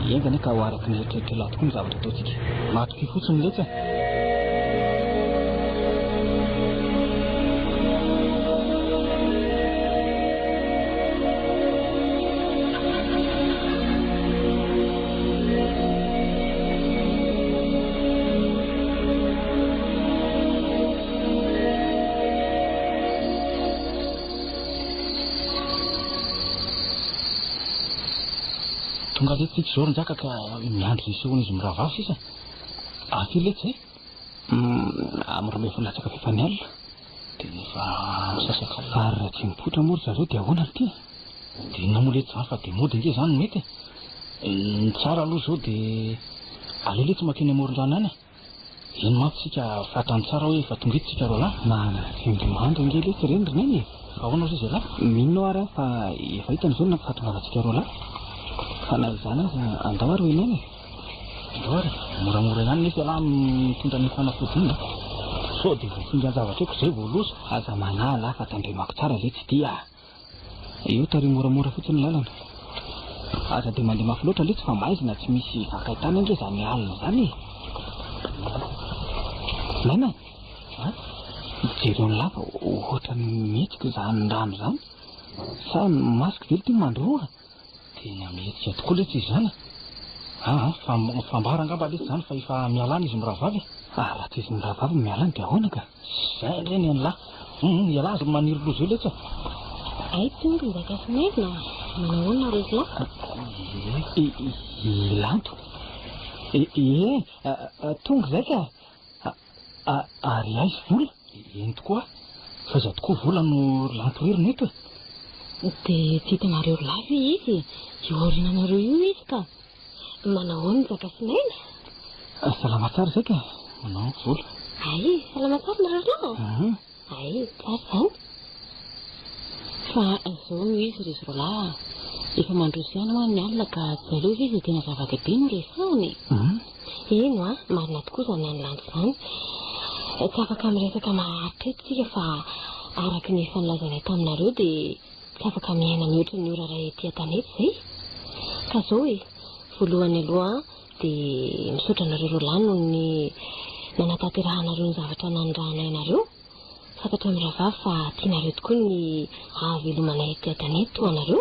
Enga anie ka ho araka ny eritreritr'i lahy tokoa ny zavatra ataontsika.
Matokia fotsiny letsy e! Tonga letsy tsika izao ry Njaka ka miandry izay hisehoan'izy mirahavavy sisa. Ah, firy letsy izay?
Amin'ny 12 latsaka fahefany alina.
Dia efa misasak'alina.
Ary raha tsy mipoitra moa ry zareo dia ahoana ry ty?
Dia inona moa letsy izany fa dia mody ange izany no mety e. Ny tsara aloha izao dia aleo letsy mankeny amoron-drano any e. Eny mantsy tsika fantany tsara hoe efa tonga eto tsika roalahy.
Manana tsindrimandry ange letsy ireny ry Neny e!
Fa ahoana hozy izy ialahy?
Mino aho ary aho fa efa hitany izao ny fahatongavantsika roalahy. Fa na izany aza andao ary ho eny e!
Andao ary e! Moramora ihany nefa ialahy mitondra an'iny fanafody iny a! Sao dia voafingan-javatra eo ka izay vao loza.
Aza manahy lahy fa tandremako tsara letsy ity a! Eo tariho moramora fotsiny ny lalana. Aza dia mandeha mafy loatra letsy fa maizina tsy misy vakaitany ange izany alina izany e. Naina a! Jereo ny lava ohatran'ny mihetsika izany rano izany. Sa ny masoko ve ity mandroa?
Tena mihetsika tokoa letsy izy izany e. Aa, fambara angamba letsy izany fa efa miala any izy mirahavavy e.
Ah, raha tsy izy mirahavavy no miala any dia ahoana ka?
Zay indray ny an'lah. Hum, ialahy aza maniry loza eo letsy e.
Hay tonga i Njakasinaina, manao ahoana nareo roa lahy?
I Lanto. Ie, tonga izay ka. Ary aiza vola?
Eny tokoa, fa iza tokoa vola no ry Lanto hery no eto e?
Dia tsy hitanareo roa lahy ve izy e? Io aoriananareo io izy ka.
Manao ahoana Njakasinaina?
Salama tsara izay ka.
Manao vola.
Hay, salama tsara nareo roa lahy? Hay, tsara izany.
Fa izao no izy ry roalahy a! Efa mandroso ihany hoa ny alina ka tsy aleo ve izay tena zava-dehibe no resahina e?
Eny hoa, marina tokoa izany an'i Lanto izany. Tsy afaka miresaka maharitra eto isika fa araka ny efa nolazainay taminareo dia tsy afaka miaina mihoatra ny ora iray ety an-tanety izay. Ka izao e, voalohany aloha dia misaotra anareo roalahy noho ny nanatanterahanareo ny zavatra nanirahanay anareo. Fantatra amin'ny rahavavy fa tianareo tokoa ny hahavelomanay ety an-tanety toa anareo.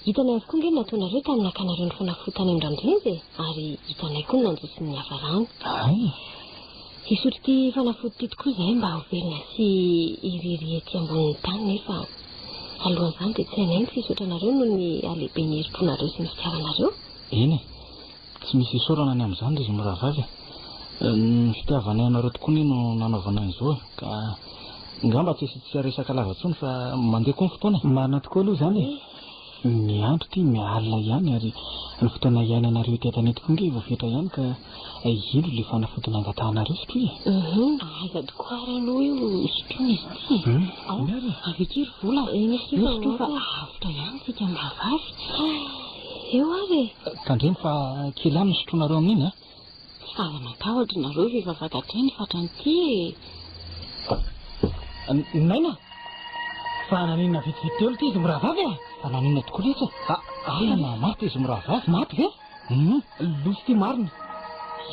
Hitanay avokoa ange ny nataonareo tamin'ny nakanareo ny fanafody tany amin-dRandrenjy e, ary hitanay koa ny nanjo sy ny niafarany. Hisotro ity fanafody ity tokoa izahay mba ho velona sy hirihiry ety ambonin'ny tany nefa alohan'izany dia tsy hainay ny tsy hisaotra anareo noho ny halehiben'ny herim-ponareo sy ny fitiavanareo.
Eny e! Tsy misy isaorana ny amin'izany ry mirahavavy e! Ny fitiavanay anareo tokoa anie no nanaovana an'izao e! Ka ngamba tsy asiantsika resaka lava intsony fa mandeha koa ny fotoana e!
Marina tokoa aloha izany e! Ny andro ity miha-alina ihany ary ny fotoana iainanareo ety an-tanety koa nge voafetra ihany ka indro ilay fanafody nangatahanareo sotroy e.
Hum, aiza tokoa ary aloha io sotroina izy ity e. Ao, avy akia ry vola a.
Eny akia
Io
fa
sotroy fa
ho avy e.
avotra ihany isika mirahavavy.
Eo ary e.
Tandremo fa kely ihany no sotroinareo amin'iny a.
Aza matahotra nareo fa efa fantatray ny fatran'ity e!
Naina! Fa naninona vetivety teo ity izy mirahavavy e?
Fa naninona tokoa letsy e? Tena maty izy mirahavavy.
Maty ve?
Hum.
Loza ity marina.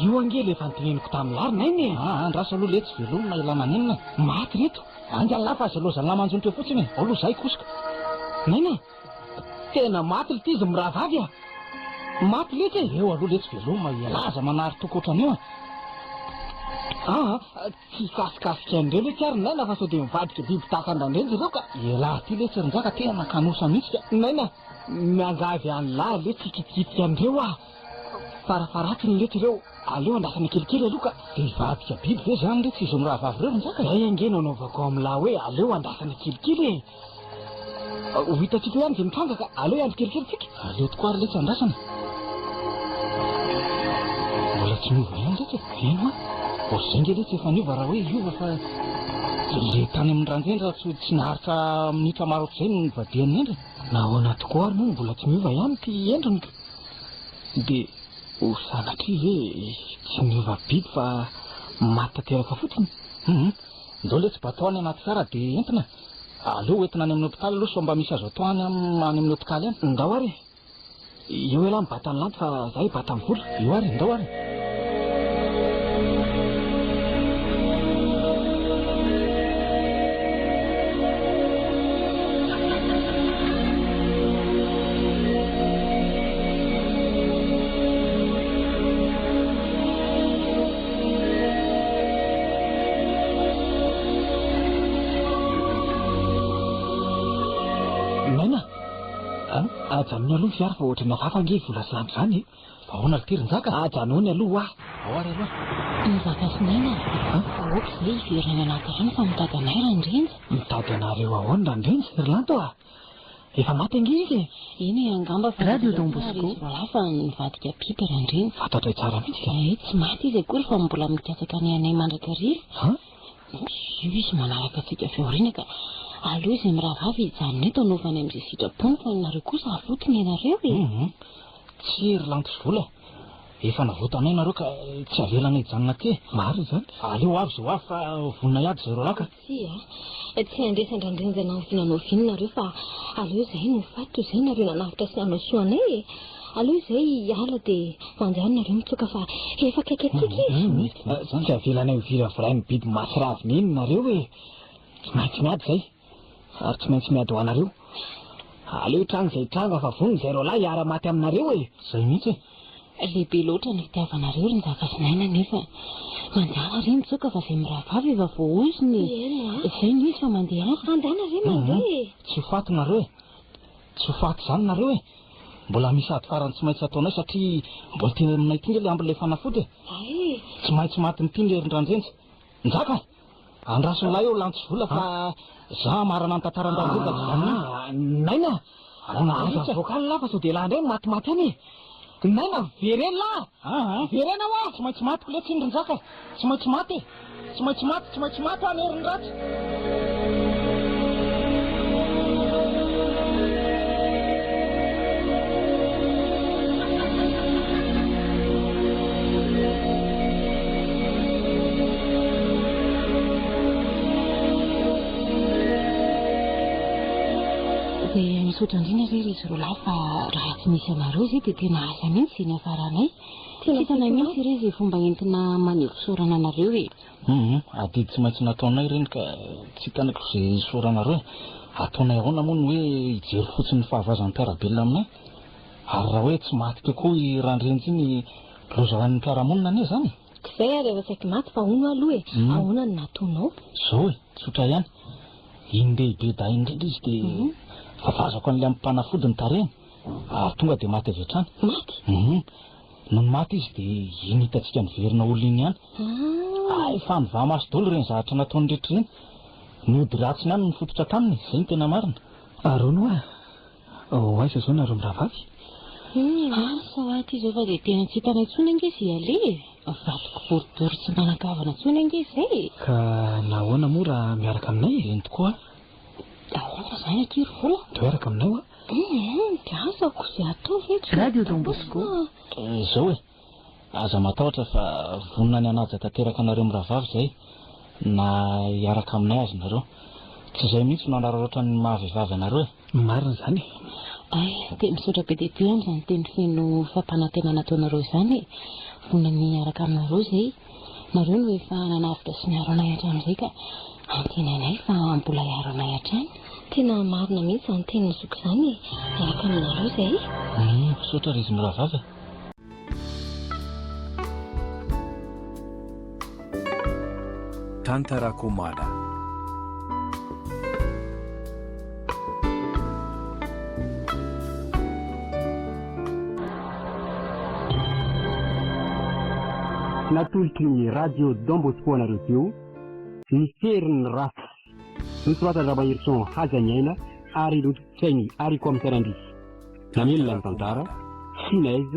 Io ange ilay efa noteneniko tamin'i Lary Naina e!
Aa, andraso aloha letsy, velomina ilay maninona e?
Maty reto.
Anga lahy fa aza lozan'lah manjonitra eo fotsiny e! Ao aloha izaho hikosoka.
Naina! Tena maty lty izy mirahavavy a! Maty letsy e!
Eo aloha letsy veloma ialahy aza manary toky ohatran'io a!
Aa tsy hikasikasika an'ireo letsy ary Naina fa sao dia mivadika biby tahaka an-dRandrenjy ireo ka!
Ialahy ty letsy ry Njaka tena kanosa mihitsy ka!
Naina, miangavy an'lah letsy hikitikitika an'ireo aho! Farafaharatsiny letsy ireo, aleo andrasana kelikely aloha ka!
Dia hivadika biby ve izany letsy izy mirahavavy ireo ry Njaka e?
Zay ange no anaovako amin'lah hoe aleo andrasana kelikely e! Ho hitantsika eo ihany izay mitranga ka aleo hiandry kelikely tsika.
Aleo tokoa ary letsy andrasana. Mbola tsy miova ihany letsy e.
Eny hoa.
Ohatr'izay nge letsy efa niova raha hoe hiova fa le tany amin'ny Randrendra tsy tsy naharitra minitra maro ohatr'izay no nivadian'ny endriny.
Nahoana tokoa ary moa no mbola tsy miova ihany ity endriny ka? Dia ho sanatria ve tsy niova biby fa maty tanteraka fotsiny?
Hum. Ndao letsy bateau any anaty fiara dia entina. Aleo hoentina any amin'ny hopitaly aloha sao mba misy azo atao any any amin'ny hopitaly any.
Ndao ary e! Eo ialahy mibata ny lanto fa za hibata ny vola.
Eo ary, ndao ary.
Naina a! Ajanony aloha ny fiara fa ohatran'ny hafahafa ange vola sy lanto izany e!
Ahoana ry ty ry Njaka?
Ajanony aloha hoa!
Ao ary aloha.
Njaka sy Naina a! Aoka izay hiverina any anaty rano fa mitady anay Randrenjy.
Mitady anareo ahoana Randrenjy ry Lanto a! Efa maty ange izy e!
Eny e, angamba fa
Radio Don
ary
Bosco.
izy roalahy fa nivadika biby Randrenjy.
Fantatray tsara mihitsy ka!
Eh, tsy maty izy akory fa mbola mikatsaka ny anay mandrakariva.
Han?
Io izy manaraka antsika avy aoriana ka aleo izay mirahavavy hijanona eto hanaovany amin'izay sitrapony fa nareo kosa avoty ny ainareo e!
Hum, tsia ry Lanto sy Vola, efa navotanay nareo ka tsy avelanay hijanona aty e!
Marina izany.
Aleo ho avy izay ho avy fa vonona hiady izay roalahy ka.
Tsia a! Tsy handresy an-dRandrenjy na oviana na oviana nareo fa aleo izahay no ho faty toy izay nareo nanavotra sy nanao soa anay e! Aleo izahay hiala dia mandehana nareo mitsoaka fa efa akaiky antsika izy.
Tsy avelanay ho viravirain'ny biby mahatsiravina iny nareo e! Tsy maintsy miady izay ary tsy maintsy miady ho anareo. Aleo hitranga izay hitranga fa vonona izay roalahy hiara-maty aminareo e!
Izay mihitsy e!
Lehibe loatra ny fitiavanareo ry Njaka sy Naina nefa mandehana re mitsoaka fa izay mirahavavy efa voaozona e! Izay no izy fa mandehana.
Andana re mandeha e!
Tsy ho faty nareo e! Tsy ho faty izany nareo e! Mbola misy ady farany tsy maintsy ataonay satria mbola ety aminay ity nge le ambin'ilay fanafody e! Tsy maintsy matin'ity ny herin-dRandrenjy. Njaka! Andraso milay eo Lanto sy Vola fa za hamarana ny tantaran-dRandrenjy fa tsy vanona.
Naina! Aza avoaka any lah fa sao dia lah indray no matimaty any e! Naina vereno lah! Verena hoa!
Tsy maintsy matiko letsy iny ry Njaka e! Tsy maintsy maty e! Tsy maintsy maty, tsy maintsy maty aho ny herin'ny ratsy!
Dia misaotra indrindra re ry izy roalahy fa raha tsy nisy anareo izay dia tena asa mihitsy izay niafaranay. Tsy hitanay mihitsy re izay fomba entina maneho fisaorana anareo e.
Hum, adidy tsy maintsy nataonay ireny ka tsy hitanako izay hisaoranareo e. Ataonay ahoana moa ny hoe hijery fotsiny ny fahavoazan'ny mpiara-belona aminay? Ary raha hoe tsy maty teo koa i Randrenjy iny, loza ho an'ny mpiara-monina anie izany e.
Tsy izay ary efa saiky maty fa hono aloha e, ahoana no nataonao?
Izao e, tsotra ihany. Iny lehibe dahy indrindra izy dia fafazako an'ilay amim-panafody ny tarehiny ary tonga dia maty avy hatrany.
Maty?
Hum. Nony maty izy dia iny hitantsika niverina olona iny ihany.
Ah.
Hay fa nivaha maso daholo ireny zavatra nataony rehetra ireny. Ny ody ratsiny ihany no nifototra taminy, izay no tena marina.
Ary hono hoa,
Ho aiza izao nareo mirahavavy?
Asa hoa ity izao fa dia tena tsy hitanay intsony ange izay aleha e! Vadiko boribory tsy manan-kavana intsony ange izay e!
Ka nahoana moa raha miaraka aminay e? Eny tokoa.
Ahoana izany akia ry Vola?
Dia hiaraka aminay hoa.
Ee, dia asako izay atao ve tsy
Radio Don Bosco.
Izao e! Aza matahotra fa vonona ny hanaja tanteraka anareo mirahavavy izay na hiaraka aminay aza nareo. Tsy izay mihitsy no hanararaotra ny maha vehivavy anareo e! Marina izany e!
Hay, dia misaotra be dia be amin'izany teny feno fampanantenana ataonareo izany e! Vonona ny hiaraka aminareo izay. Nareo no efa nanavotra sy niaro anay hatramin'izay ka antenainay fa mbola hiaro anay hatrany.
Tena marina mihitsy izany tenin'i zoky izany e! Miaraka aminareo izay.
Misaotra ry izy mirahavavy e!
Tantara Komada.
Natolotry ny Radio Don Bosco anareo teo ny herin'ny ratsy. Nosoratan-dRabaherison Hajaniaina ary notontosain'i Ariko Amisarandria. Namelona ny tantara, Finez,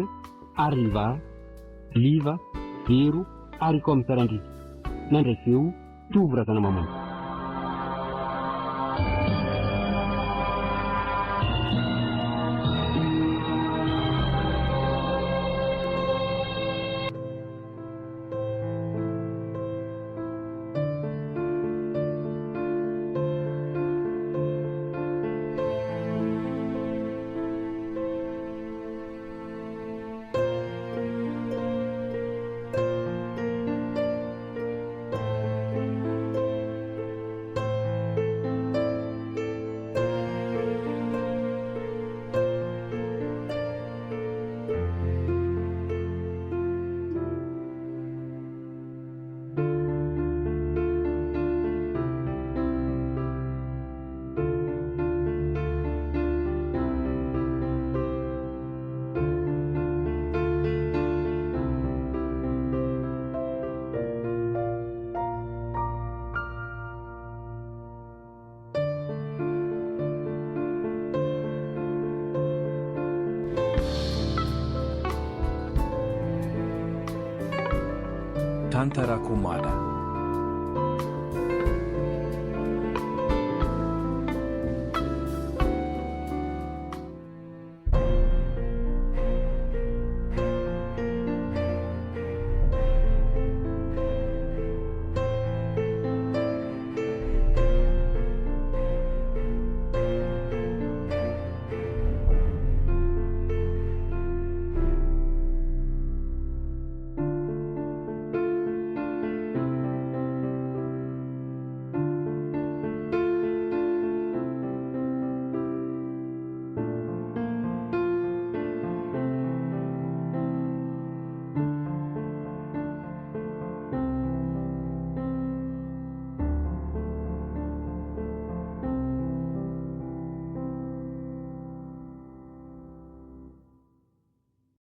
Arliva, Liva, Vero, Ariko Amisarandria. Nandray feo, Tovo Razanamamonjy.
Tantara Komada.